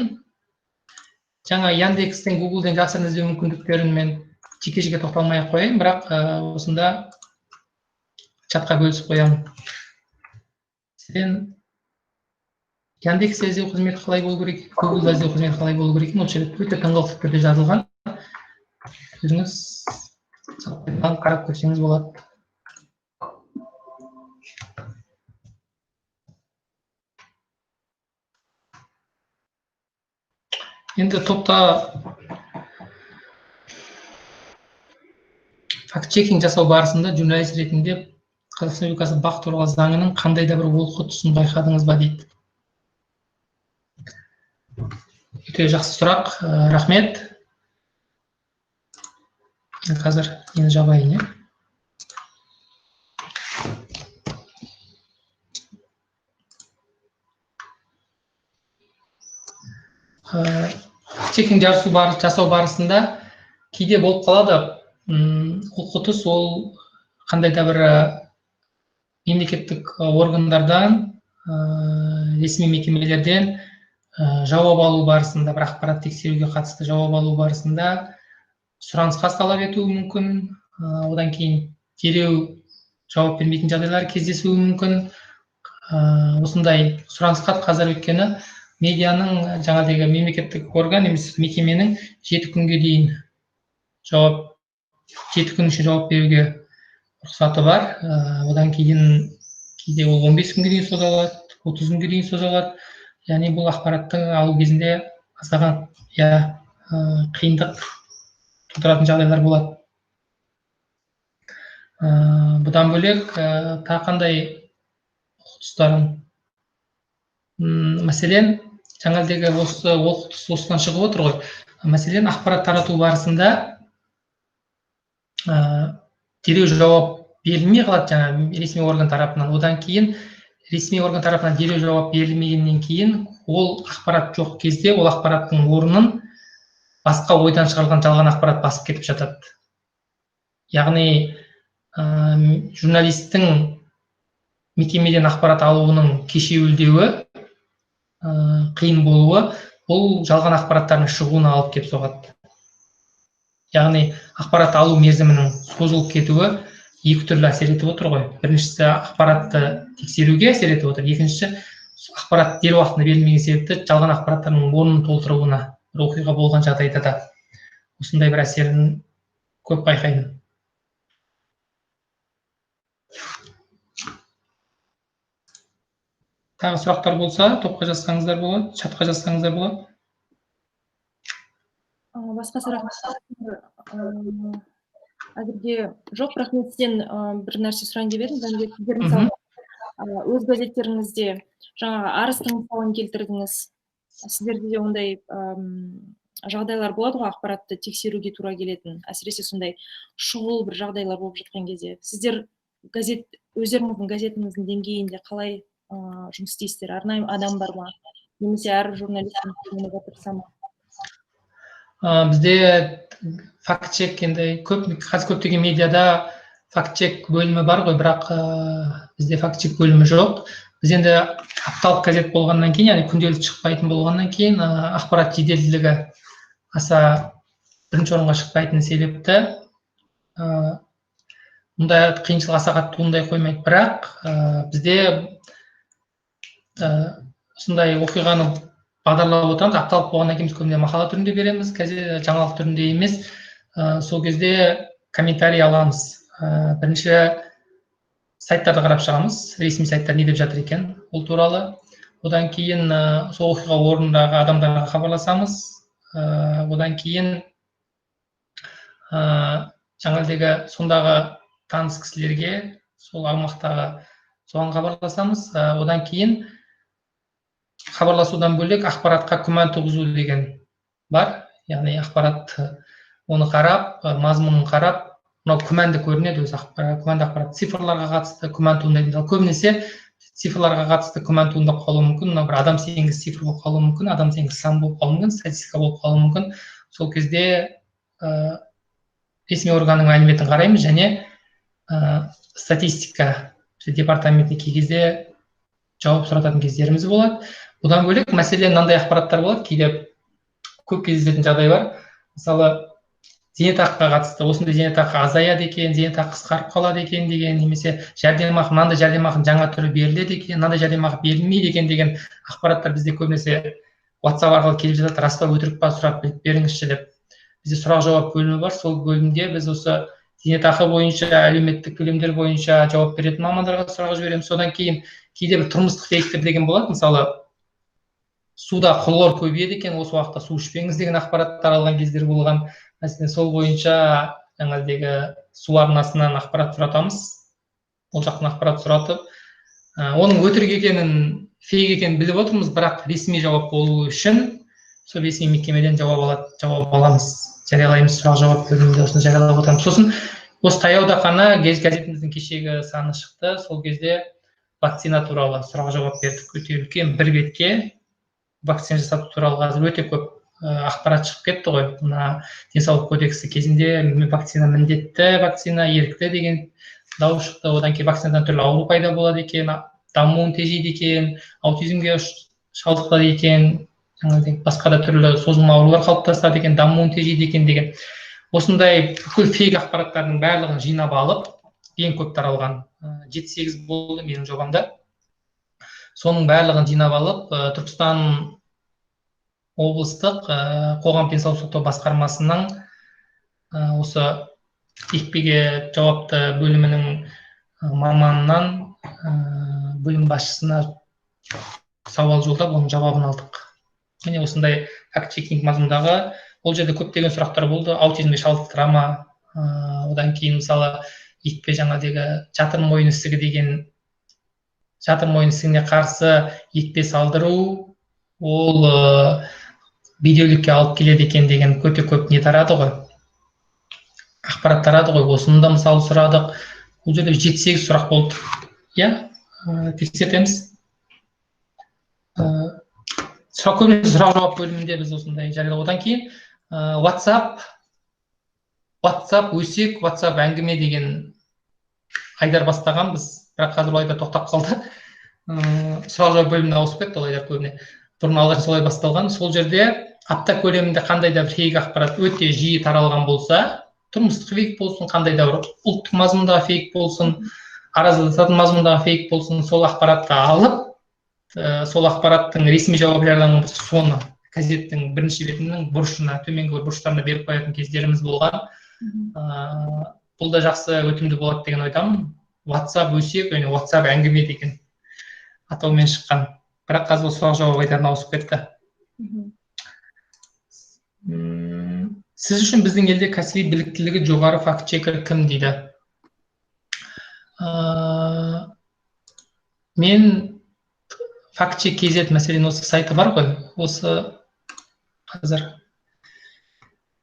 жаңа Яндекстен, Гуглден жасырын іздеу мүмкіндіктерін мен жеке-жеке тоқталмай ақ қояйын, бірақ осында чатқа бөлісіп қоямын. Сен Яндексте іздеу қызметі қалай болу керек, Гуглда іздеу қызметі қалай болу керек, ол жерде өте тыңғылықты түрде жазылған. Өзіңіз қарап көрсеңіз болады. Енді топта факт-чекинг жасау барысында журналист ретінде Қазақстан Республикасы БАҚ туралы заңының қандай да бір олқы тұсын байқадыңыз ба дейді. Өте жақсы сұрақ, рахмет. Қазір нені жабайын, иә? Факт-чекинг жасау барысында кейде болып қалады, олқы тұс ол қандай да бір мемлекеттік органдардан, ресми мекемелерден жауап алу барысында, бір ақпарат тексеруге қатысты жауап алу барысында сұранысқа талап етуі мүмкін, одан кейін дереу жауап бермейтін жағдайлар кездесуі мүмкін. Осындай сұранысқа қазір өйткені медианың жаңағыдегі мемлекеттік орган немесе мекеменің 7 күнге дейін жауап, 7 күн ішінде жауап беруге рұқсаты бар. Одан кейін кейде ол 15 күнге дейін созылады, 30 күнге дейін созылады. Яғни бұл ақпаратты алу кезінде аздаған қиындық тудыратын жағдайлар болады. Бұдан бөлек тағы қандай тұстарын, мәселен, жаңағыдегі осы олқы тұс осыдан шығып отыр ғой. Мәселен, ақпарат тарату барысында дереу жауап берілмей қалады жаңа ресми орган тарапынан. Одан кейін ресми орган тарапынан дереу жауап берілмегеннен кейін ол ақпарат жоқ кезде ол ақпараттың орнын басқа ойдан шығарылған жалған ақпарат басып кетіп жатады. Яғни журналистің мекемеден ақпарат алуының кешеуілдеуі, қиын болуы бұл жалған ақпараттардың шығуына алып келіп соғады. Яғни ақпарат алу мерзімінің созылып кетуі екі түрлі әсер етіп отыр ғой. Біріншісі ақпаратты тексеруге әсер етіп отыр, екіншісі ақпарат дер уақытында берілмеген себепті жалған ақпараттардың орнын толтыруына, бір оқиға болған жағдайда да осындай бір әсерін көп байқаймын. Тағы сұрақтар болса, топқа жазсаңыздар болады, чатқа жазсаңыздар болады. Басқа сұрақ әзірге жоқ, бірақ мен сізден бір нәрсе сұрайын деп едім. Жәнібек, сіздер мысалы өз газеттеріңізде жаңағы Арыстың мысалын келтірдіңіз. Сіздерде де ондай жағдайлар болады ғой, ақпаратты тексеруге тура келетін, әсіресе сондай шұғыл бір жағдайлар болып жатқан кезде. Сіздер газет, өздеріңіздің газетіңіздің деңгейінде қалай жұмыс істейсіздер? Арнайы адам бар ма? Немесе әр журналист тырыса ма? Бізде факт-чек енді көп, қазір көптеген медиада факт-чек бөлімі бар ғой, бірақ бізде факт-чек бөлімі жоқ. Біз енді апталық газет болғаннан кейін, яғни күнделікті шықпайтын болғаннан кейін, ақпарат жеделділігі аса бірінші орынға шықпайтын себепті мұндай қиыншылық аса қатты туындай қоймайды. Бірақ бізде осындай оқиғаны бағдарлап отырамыз. Апталық болғаннан кейін біз көбіне мақала түрінде береміз, газет жаңалық түрінде емес. Сол кезде комментарий аламыз. Бірінші сайттарды қарап шығамыз, ресми сайттар не деп жатыр екен ол туралы. Одан кейін сол оқиға орнындағы адамдарға хабарласамыз. Одан кейін жаңағыдегі сондағы таныс кісілерге, сол аумақтағы соған хабарласамыз. Одан кейін хабарласудан бөлек ақпаратқа күмән туғызу деген бар, яғни ақпарат оны қарап, мазмұнын қарап, мынау күмәнді көрінеді өзі ақпарат, күмәнді ақпарат цифрларға қатысты күмән туындайды. Мысалы, көбінесе цифрларға қатысты күмән туындап қалуы мүмкін, мынау бір адам сенгіш цифр болып қалуы мүмкін, адам сенгіш сан болып қалуы мүмкін, статистика болып қалуы мүмкін. Сол кезде ресми органның мәліметін қараймыз және статистика департаментіне кей кезде жауап сұрататын кездеріміз болады. Бұдан бөлек, мәселен, мынандай ақпараттар болады, кейде көп кездесетін жағдай бар. Мысалы, зейнетақыға қатысты осындай зейнетақы азаяды екен, зейнетақы қысқарып қалады екен деген, немесе жәрдемақы, мынандай жәрдемақының жаңа түрі беріледі екен, мынандай жәрдемақы берілмейді екен деген ақпараттар бізде көбінесе WhatsApp арқылы келіп жатады, рас па өтірік па сұрап біліп беріңізші деп. Бізде сұрақ жауап бөлімі бар, сол бөлімде біз осы зейнетақы бойынша, әлеуметтік төлемдер бойынша жауап беретін мамандарға сұрақ жібереміз. Содан кейін кейде бір тұрмыстық фейктер деген болады, мысалы, суда хлор көбейеді екен, осы уақытта су ішпеңіз деген ақпарат таралған кездер болған. Мәселен, сол бойынша жаңағыдегі су арнасынан ақпарат сұратамыз, ол жақтан ақпарат сұратып, оның өтірік екенін, фейк екенін біліп отырмыз, бірақ ресми жауап болу үшін сол ресми мекемеден жауап аламыз, жариялаймыз, сұрақ жауап бөлімінде осыны жариялап отырамыз. Сосын осы таяуда ғана газетіміздің кешегі саны шықты, сол кезде вакцина туралы сұрақ жауап бердік. Өте үлкен бір бетке вакцина жасату туралы қазір өте көп ақпарат шығып кетті ғой. Мына денсаулық кодексі кезінде вакцина міндетті, вакцина ерікті деген дау шықты. Одан кейін вакцинадан түрлі ауру пайда болады екен, дамуын тежейді екен, аутизмге шалдықтады екен, басқа да түрлі созылма аурулар қалыптасады екен, дамуын тежейді екен деген. Осындай бүкіл фейк ақпараттардың барлығын жинап алып, ең көп таралған 7-8 болды менің жобамда. Соның барлығын жинап алып, Түркістан облыстық қоғам денсаулық сақтау басқармасының осы екпеге жауапты бөлімінің маманынан бөлім басшысына сауал жолдап, оның жауабын алдық. Міне осындай факт-чекинг мазмұндағы, ол жерде көптеген сұрақтар болды. Аутизмге шалдықтыра ма? Одан кейін, мысалы, екпе жаңағыдегі жатыр мойын ісігі деген, жатыр мойын ісігіне қарсы екпе салдыру ол бедеулікке алып келеді екен деген өте көп не тарады ғой, ақпарат тарады ғой. Осыны да мысалы сұрадық. Бұл жерде 7-8 сұрақ болды. Иә, тексертеміз. Сұрақ көбінесе сұрақ жауап бөлімінде біз осындай жариялап. Одан кейін WhatsApp өсек, WhatsApp әңгіме деген айдар бастағанбыз, бірақ қазір ол айдар тоқтап қалды. Сұрақ жауап бөліміне ауысып кетті ол айдар көбіне. Бұрын алғаш солай басталған. Сол жерде апта көлемінде қандай да бір фейк ақпарат өте жиі таралған болса, тұрмыстық фейк болсын, қандай да бір ұлттық мазмұндағы фейк болсын, араздататын мазмұндағы фейк болсын, сол ақпаратты алып, сол ақпараттың ресми жауап жарияланған болса, соны газеттің бірінші бетінің бұрышына, төменгі бұрыштарына беріп қоятын кездеріміз болған. Бұл да жақсы өтімді болады деген ойдамын. WhatsApp өсек, яғни WhatsApp әңгіме деген атаумен шыққан. Бірақ қазір ол сұрақ жауап айдарына ауысып кетті. Сіз үшін біздің елде кәсіби біліктілігі жоғары факт-чекер кім дейді? Мен факт-чек KZ мәселен осы сайты бар ғой, осы қазір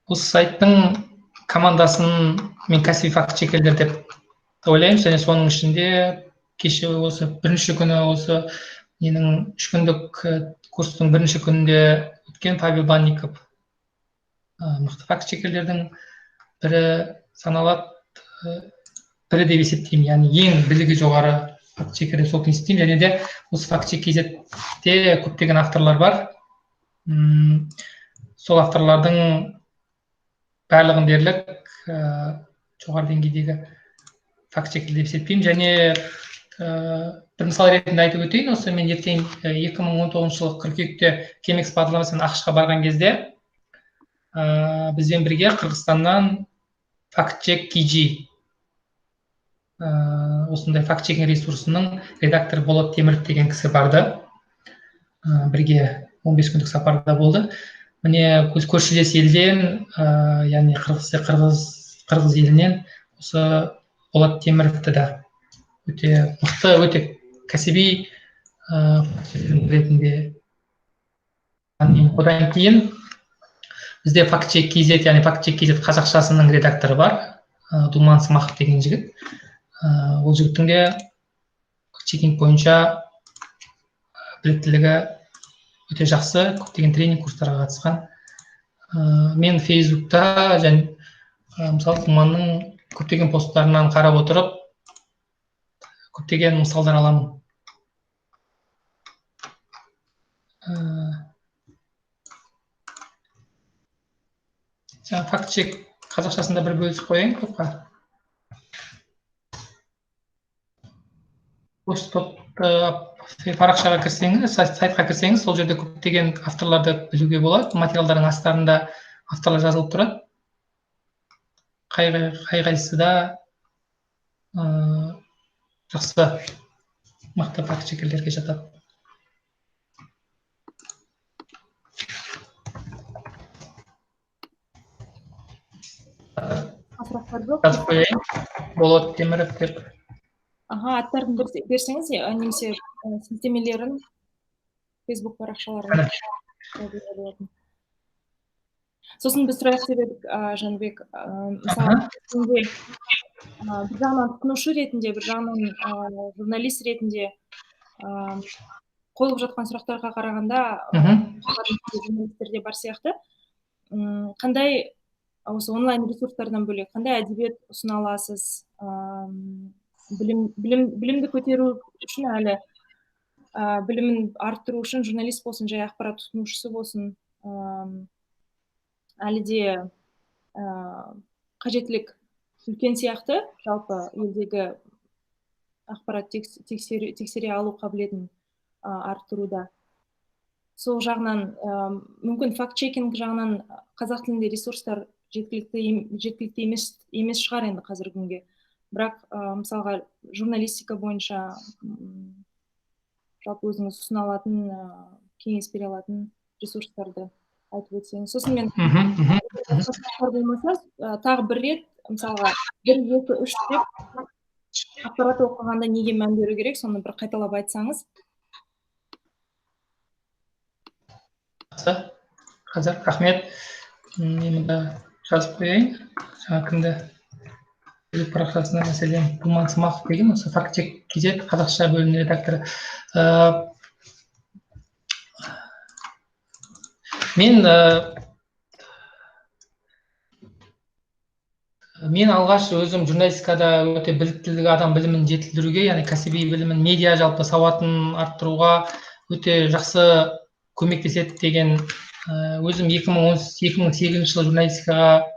осы сайттың командасын мен кәсіби факт-чекерлер деп ойлаймын. Және соның ішінде кеше осы бірінші күні осы менің 3 күндік курстың бірінші күнінде өткен Павел Банников мықты факт-чекерлердің бірі саналады, бірі деп есептеймін. Яғни ең білігі жоғары факт-чекер деп сол есептеймін. Және де осы факт-чек KZ-те көптеген авторлар бар. Сол авторлардың барлығын дерлік жоғары деңгейдегі факт-чекер деп есептеймін. Және бір мысал ретінде айтып өтейін, осы мен ертең 2019 жылы қыркүйекте Кемекс бағдарламасымен ақш-қа барған кезде бізбен бірге Қырғызстаннан факт-чек KG осындай факт-чекинг ресурсының редакторы Болат Теміров деген кісі барды. Бірге 15 күндік сапарда болды. Міне көршілес елден, яғни Қырғыз елінен осы Болат Теміровті да өте мықты, өте кәсіби ретінде. Одан кейін Бізде фактчек kz, яғни фактчек kz қазақшасының редакторы бар, Думан Смақов деген жігіт. Ол жігіттің де фактчекинг бойынша біліктілігі өте жақсы, көптеген тренинг курстарға қатысқан. Мен Фейсбукта және мысалы Думанның көптеген посттарынан қарап отырып көптеген мысалдар аламын. Жаңа фактчек қазақшасында бір бөлісіп қояйын топқа. Осы топты парақшаға кірсеңіз, сайтқа кірсеңіз, сол жерде көптеген авторларды білуге болады. Материалдардың астарында авторлар жазылып тұрады. Қай-қайсысы да жақсы мықты фактчекерлерге жатады. Жазып қояйын. Болат Теміров деп. Аха, аттарын берсеңіз, немесе сілтемелерін Facebook парақшаларын. Сосын біз сұрайық деп едік, Жәнібек, мысалы, бір жағынан тұтынушы ретінде, бір жағынан журналист ретінде қойылып жатқан сұрақтарға қарағанда журналистер де бар сияқты. Қандай осы онлайн ресурстардан бөлек қандай әдебиет ұсына аласыз? Білімді көтеру үшін, әлі білімін арттыру үшін журналист болсын, жай ақпарат тұтынушысы болсын, әлі де қажеттілік үлкен сияқты. Жалпы елдегі ақпарат тексере алу қабілетін арттыруда. Сол жағынан мүмкін фактчекинг жағынан қазақ тілінде ресурстар жеткілікті емес шығар енді қазіргі күнге. Бірақ мысалға журналистика бойынша жалпы өзіңіз ұсына алатын, кеңес бере алатын ресурстарды айтып өтсеңіз. Сосын мен болмаса тағы бір рет мысалға 1, 2, 3 деп ақпарат оқығанда неге мән беру керек, соны бір қайталап айтсаңыз. Қазір, рахмет. Мен мұнда жазып қояйын. Жаңа кімді парақшасына, мәселен, Думан Смақов деген осы фактчек kz қазақша бөлімінің редакторы. Мен алғаш өзім журналистикада өте біліктілігі, адам білімін жетілдіруге, яғни кәсіби білімін, медиа жалпы сауатын арттыруға өте жақсы көмектеседі деген. Өзім 2008 жылы журналистикаға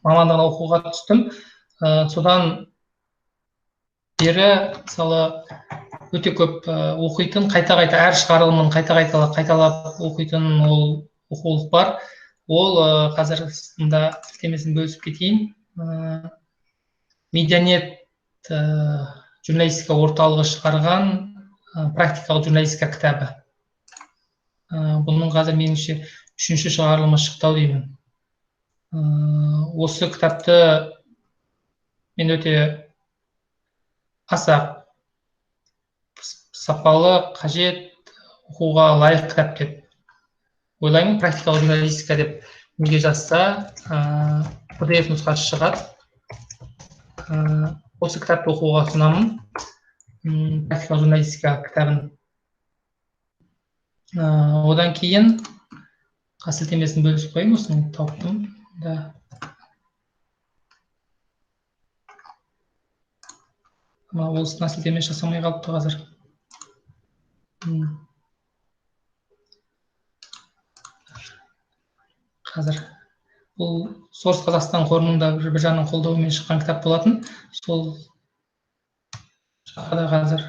мамандығына оқуға түстім. Содан бері мысалы өте көп оқитын, қайта-қайта әр шығарылымын қайта-қайта қайталап оқитын ол оқулық бар. Ол қазір мында сілтемесін бөлісіп кетейін. Медианет журналистика орталығы шығарған практикалық журналистика кітабы. Бұның қазір меніңше 3-ші шығарылымы шықты ау деймін. Осы кітапты мен өте аса сапалы, қажет, оқуға лайық кітап деп ойлаймын. Практикалық журналистика деп неге жазса, PDF нұсқасы шығады. Осы кітапты оқуға ұсынамын. Практикалық журналистика кітабын. Одан кейін сілтемесін бөлісіп қояйын, осыны тауыптым. Да. Ол сілтеме жасамай қалыпты қазір. Қазір. Бұл Сорс Қазақстан қорының да бір жағынан қолдауымен шыққан кітап болатын. Сол жаққа да қазір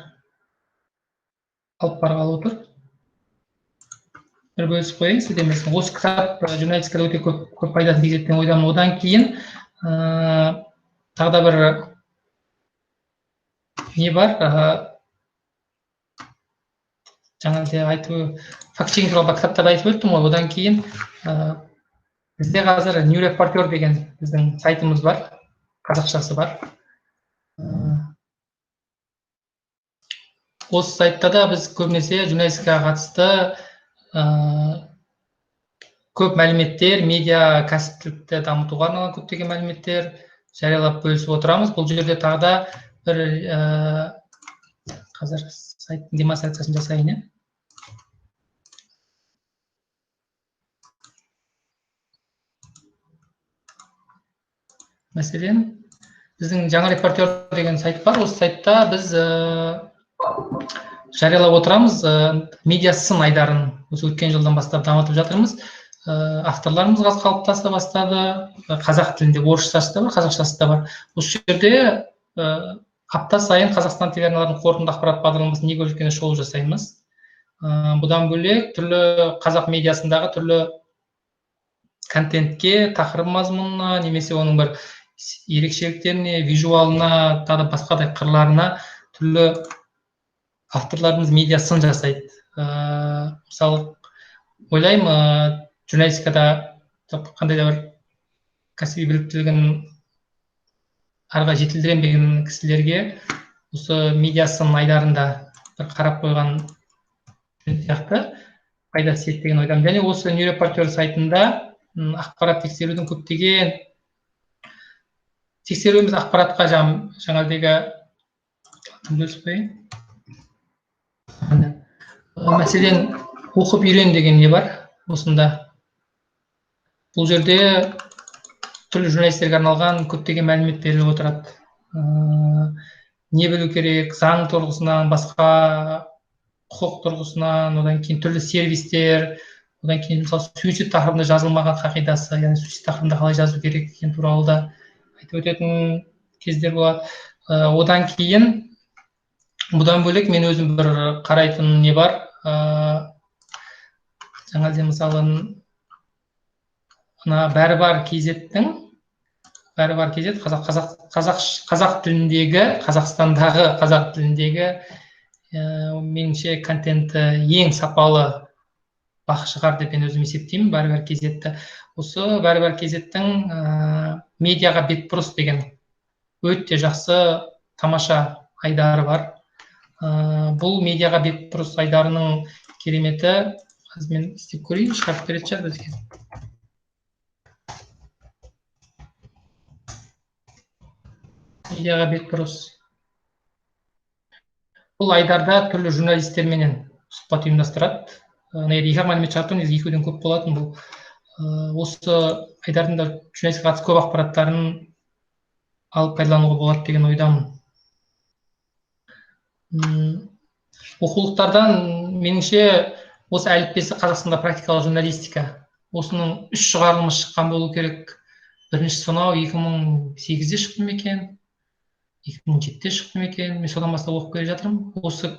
алып барғалы отыр. Бір бөлісіп қояйын сілтемесін. Осы кітап журналистикада өте көп пайдасын тигізеді деген ойдамын. Одан кейін тағы да бір не бар, жаңа де айтып, фактчекинг туралы кітаптарды айтып өттім ғой. Одан кейін бізде қазір New Reporter деген біздің сайтымыз бар, қазақшасы бар. Осы сайтта да біз көбінесе журналистикаға қатысты Көп мәліметтер, медиа кәсіптілікті дамытуға арналған көптеген мәліметтер жариялап бөлісіп отырамыз. Бұл жерде тағы да бір қазір сайттың демонстрациясын жасайын, иә. Мәселен, біздің Жаңа репортер деген сайт бар. Осы сайтта біз жариялап отырамыз медиа сын айдарын. Осы өткен жылдан бастап дамытып жатырмыз. Авторларымыз қалыптаса бастады. Қазақ тілінде, орысшасы да бар, қазақшасы да бар. Осы жерде апта сайын Қазақстан телеарналарының қорытынды ақпарат бағдарламасын не көрсеткеніне шолу жасаймыз. Бұдан бөлек түрлі қазақ медиасындағы түрлі контентке, тақырып мазмұнына, немесе оның бір ерекшеліктеріне, визуалына, тағы басқа да қырларына түрлі авторларымыз медиа сын жасайды. Мысалы, ойлаймын, журналистикада қандай да бір кәсіби біліктілігін арға жетілдірем деген кісілерге осы медиа сын айдарында бір қарап қойған сияқты пайдасы тиеді деген ойдамын. Және осы New Reporter сайтында ақпарат тексерудің көптеген тексеруіміз ақпаратқа жаңағыдегі бөлісіп қояйын. Мәселен, оқып үйрен деген не бар осында. Бұл жерде түрлі журналистерге арналған көптеген мәлімет беріліп отырады. Не білу керек, заң тұрғысынан, басқа құқық тұрғысынан, одан кейін түрлі сервистер, одан кейін мысалы суицид тақырыбында жазылмаған қағидасы, яғни суицид тақырыбында қалай жазу керек деген туралы да айтып өтетін кездер болады. Одан кейін бұдан бөлек мен өзім бір қарайтын не бар. Жаңа де мысалы мына бәрі бар KZ-тің, бәрі бар KZ қазақ тіліндегі, Қазақстандағы қазақ тіліндегі меніңше контенті ең сапалы бақ шығар деп мен өзім есептеймін бәрі бар KZ-ті. Осы бәрі бар KZ-тің медиаға бетбұрыс деген өте жақсы тамаша айдары бар. Бұл медиаға бетбұрыс айдарының кереметі, қазір мен істеп көрейін, шығарып беретін шығар бізге. Медиаға бетбұрыс. Бұл айдарда түрлі журналистерменен сұхбат ұйымдастырады. Екі мәлімет шығарып тұр, негізі екеуден көп болатын бұл. Осы айдардың да журналистикаға қатысты көп ақпараттарын алып пайдалануға болады деген ойдамын. Оқулықтардан меніңше осы әліппесі Қазақстанда практикалық журналистика. Осының 3 шығарылымы шыққан болу керек. Бірінші сонау 2008-де шықты ма екен, 2007-де шықты ма екен, мен содан бастап оқып келе жатырмын. Осы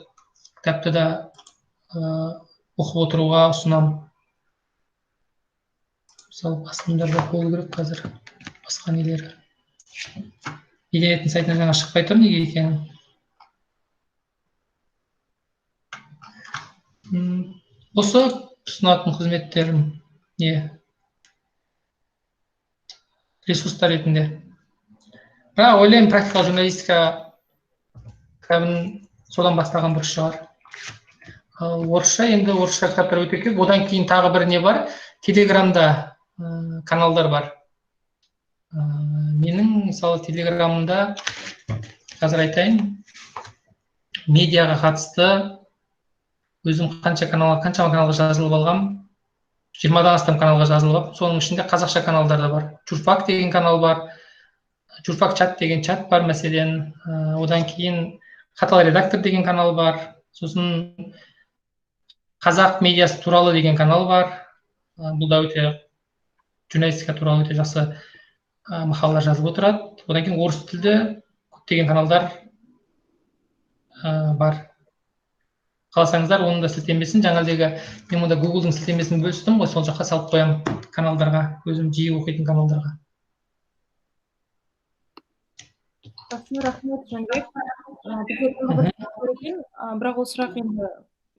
кітапты да оқып отыруға ұсынамын. Мысалы, басылымдар жоқ болу керек қазір, басқа нелері. Медианеттің сайтына жаңа шықпай тұр, неге екенін. Осы ұсынатын қызметтерім не ресурстар ретінде. Бірақ ойлаймын, практикалық журналистика кітабын содан бастаған дұрыс шығар. Орысша енді орысша кітаптар өте көп. Одан кейін тағы бір не бар? Телеграмда каналдар бар. Менің мысалы Телеграмымда қазір айтайын, медиаға қатысты өзім қанша каналға жазылып алғам, 20-дан астам каналға жазылып алғам. Соның ішінде қазақша каналдар да бар. Журфак деген канал бар, Журфак чат деген чат бар мәселен. Одан кейін Қатал редактор деген канал бар, сосын Қазақ медиасы туралы деген канал бар. Бұл да өте журналистика туралы өте жақсы мақалалар жазып отырады. Одан кейін орыс тілді көптеген каналдар бар. Қаласаңыздар оның да сілтемесін, жаңағыдегі мен мұнда Google'дың сілтемесін бөлістім ғой, сол жаққа салып қоямын каналдарға, өзім жиі оқитын каналдарға. Жақсы, рахмет, Жәнібек. Бізде тағы бір сұрақ бар екен, бірақ ол сұрақ енді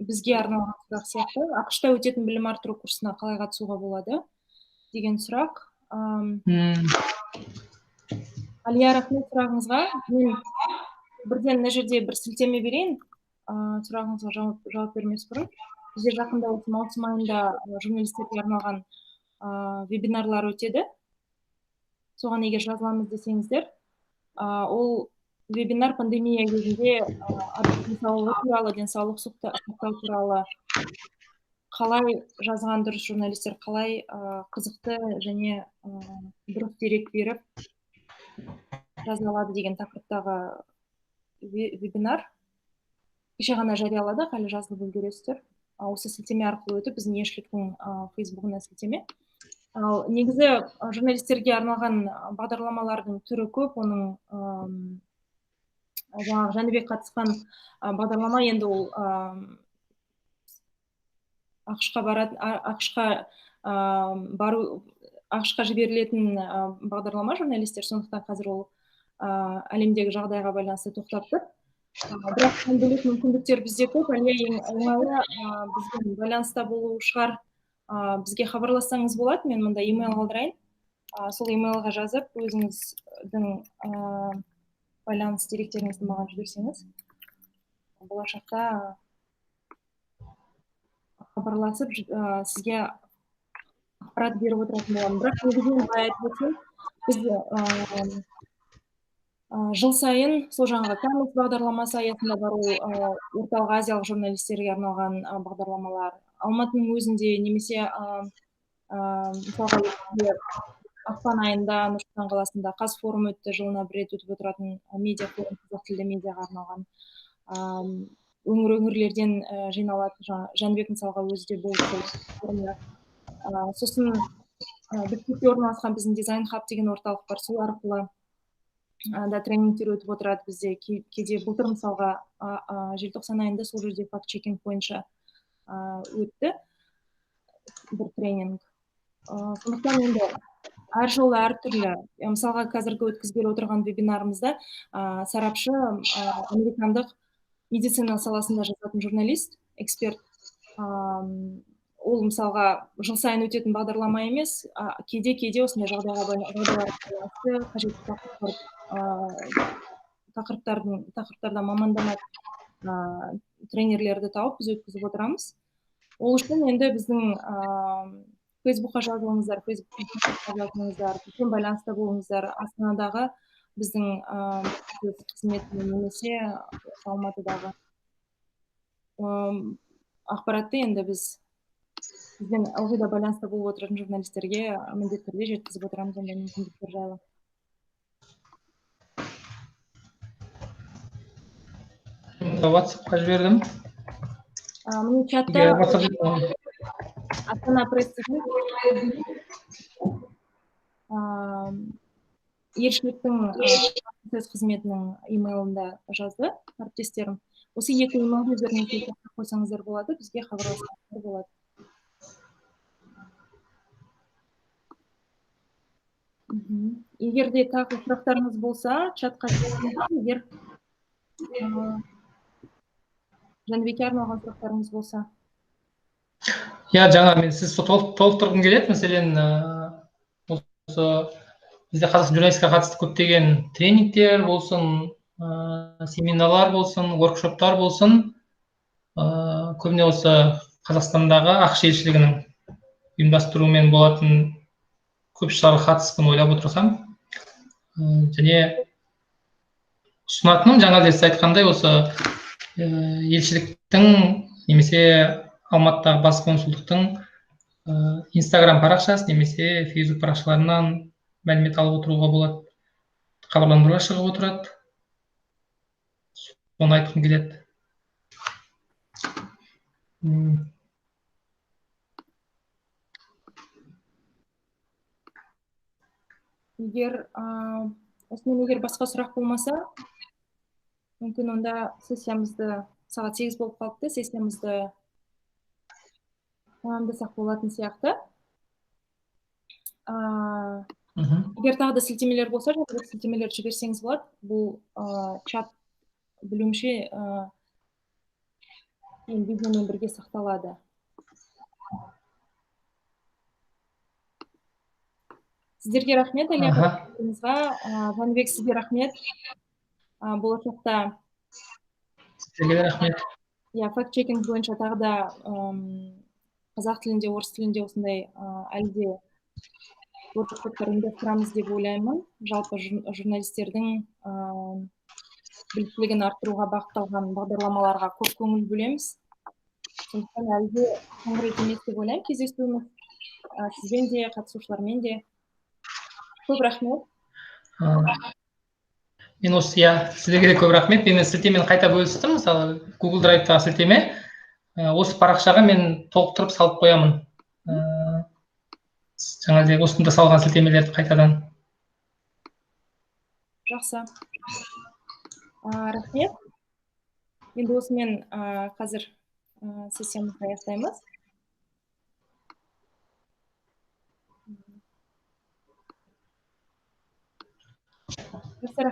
бізге арналған сұрақ сияқты. АҚШ-та өтетін білім арттыру курсына қалай қатысуға болады деген сұрақ. Алия, рахмет сұрағыңызға. Мен бірден мына жерде бір сілтеме берейін. Сұрағыңызға жауап бермес бұрын. Бізде жақында осы маусым айында журналистерге арналған вебинарлар өтеді. Соған егер жазыламыз десеңіздер, ол вебинар пандемия кезінде адам денсаулығы туралы, денсаулық сақтау туралы қалай жазған дұрыс журналистер, қалай қызықты және дұрыс дерек беріп жаза алады деген тақырыптағы вебинар кеше ғана жарияладық, әлі жазылып үлгересіздер. Осы сілтеме арқылы өтіп, біздің елшіліктің фейсбугына сілтеме. Ал негізі журналистерге арналған бағдарламалардың түрі көп. Оның жаңағы Жәнібек қатысқан бағдарлама енді ол ақшқа баратын, ақшқа бару, ақшқа жіберілетін бағдарлама журналистер, сондықтан қазір ол әлемдегі жағдайға байланысты тоқтап тұр. Бірақ бөлек мүмкіндіктер бізде көп. Әлия, ең оңайы бізбен байланыста болу шығар. Бізге хабарлассаңыз болады, мен мында email қалдырайын. Сол emailға жазып, өзіңіздің байланыс деректеріңізді маған жіберсеңіз, болашақта хабарласып, сізге ақпарат беріп отыратын боламын. Бірақ негізінен былай айтып өтсем, біз жыл сайын сол жаңағы Камес бағдарламасы аясында бар, ол орталық азиялық журналистерге арналған бағдарламалар. Алматының өзінде немесе мысалға ақпан айында Нұр-Сұлтан қаласында Қазфорум өтті, жылына бір рет өтіп отыратын медиа форум, қазақ тілді медиаға арналған. Өңір-өңірлерден жиналады. Жәнібек мысалға өзі де болды сол форумда. Сосын Бішкекте орналасқан біздің дизайн хаб деген орталық бар, сол арқылы да тренингтер өтіп отырады бізде. Кейде былтыр мысалға желтоқсан айында сол жерде факт-чекинг бойынша өтті бір тренинг. Сондықтан енді әр жолы әртүрлі. Мысалға қазіргі өткізгелі отырған вебинарымызда сарапшы американдық медицина саласында жазатын журналист, эксперт. Ол мысалға жыл сайын өтетін бағдарлама емес, кейде-кейде осындай жағдайға байланысты қажетті тақырыптарда маманданатын тренерлерді тауып біз өткізіп отырамыз. Ол үшін енді біздің Фейсбукқа жазылыңыздар, Фейсбукқа жазылыңыздар, бізбен байланыста болыңыздар. Астанадағы біздің қызметіне немесе Алматыдағы ақпаратты енді бізбен ылғи да байланыста болып отыратын журналистерге міндетті түрде жеткізіп отырамыз ондай мүмкіндіктер жайлы. WhatsAppқа жібердім. Міне чатта Астана Пресс елшіліктің сөз қызметінің имейлында жазды әріптестерім. Осы екі имейлді өздеріңізге келтіріп қойсаңыздар болады, бізге хабарлассаңыздар болады. Егер де тағы сұрақтарыңыз болса, чатқа жазыңыздар. Егер Жәнібекке арналған сұрақтарыңыз болса. Иә, жаңа мен сіз толықтырғым келеді. Мәселен, осы бізде Қазақстан журналистикаға қатысты көптеген тренингтер болсын, семинарлар болсын, воркшоптар болсын, көбіне осы Қазақстандағы ақш елшілігінің ұйымдастыруымен болатын көп шараға қатыспын ойлап отырсам. Және ұсынатыным жаңа сіз айтқандай осы елшіліктің немесе Алматыдағы бас консулдықтың Инстаграм парақшасы немесе Фейсбук парақшаларынан мәлімет алып отыруға болады, хабарландыруға шығып отырады. Соны айтқым келеді. Егер осымен егер басқа сұрақ болмаса, мүмкін онда сессиямызды сағат 8 болып қалыпты, сессиямызды тамамдасақ болатын сияқты. Егер тағы да сілтемелер болса, жаңағы сілтемелерді жіберсеңіз болады. Бұл чат білуімше видеомен бірге сақталады. Сіздерге рахмет, Әлия ханымға, Жәнібек, сізге рахмет. Болашақта сіздерге рахмет. Иә, факт-чекинг бойынша тағы да қазақ тілінде, орыс тілінде осындай әлі де Воркшоптар ұйымдастырамыз деп ойлаймын. Жалпы журналистердің біліктілігін арттыруға бағытталған бағдарламаларға көп көңіл бөлеміз. Сондықтан әлі де соңғы рет емес деп ойлаймын кездесуіміз. Сізбен де, қатысушылармен де. Көп рахмет. Мен осы, иә, сіздерге де көп рахмет. Мен сілтемені қайта бөлістім, мысалы, Google Drive-тағы сілтеме. Осы парақшаға мен толықтырып салып қоямын. Жаңағыдай осында салған сілтемелерді қайтадан. Жақсы. Рахмет. Енді осымен қазір сессиямызды аяқтаймыз. Жақсы.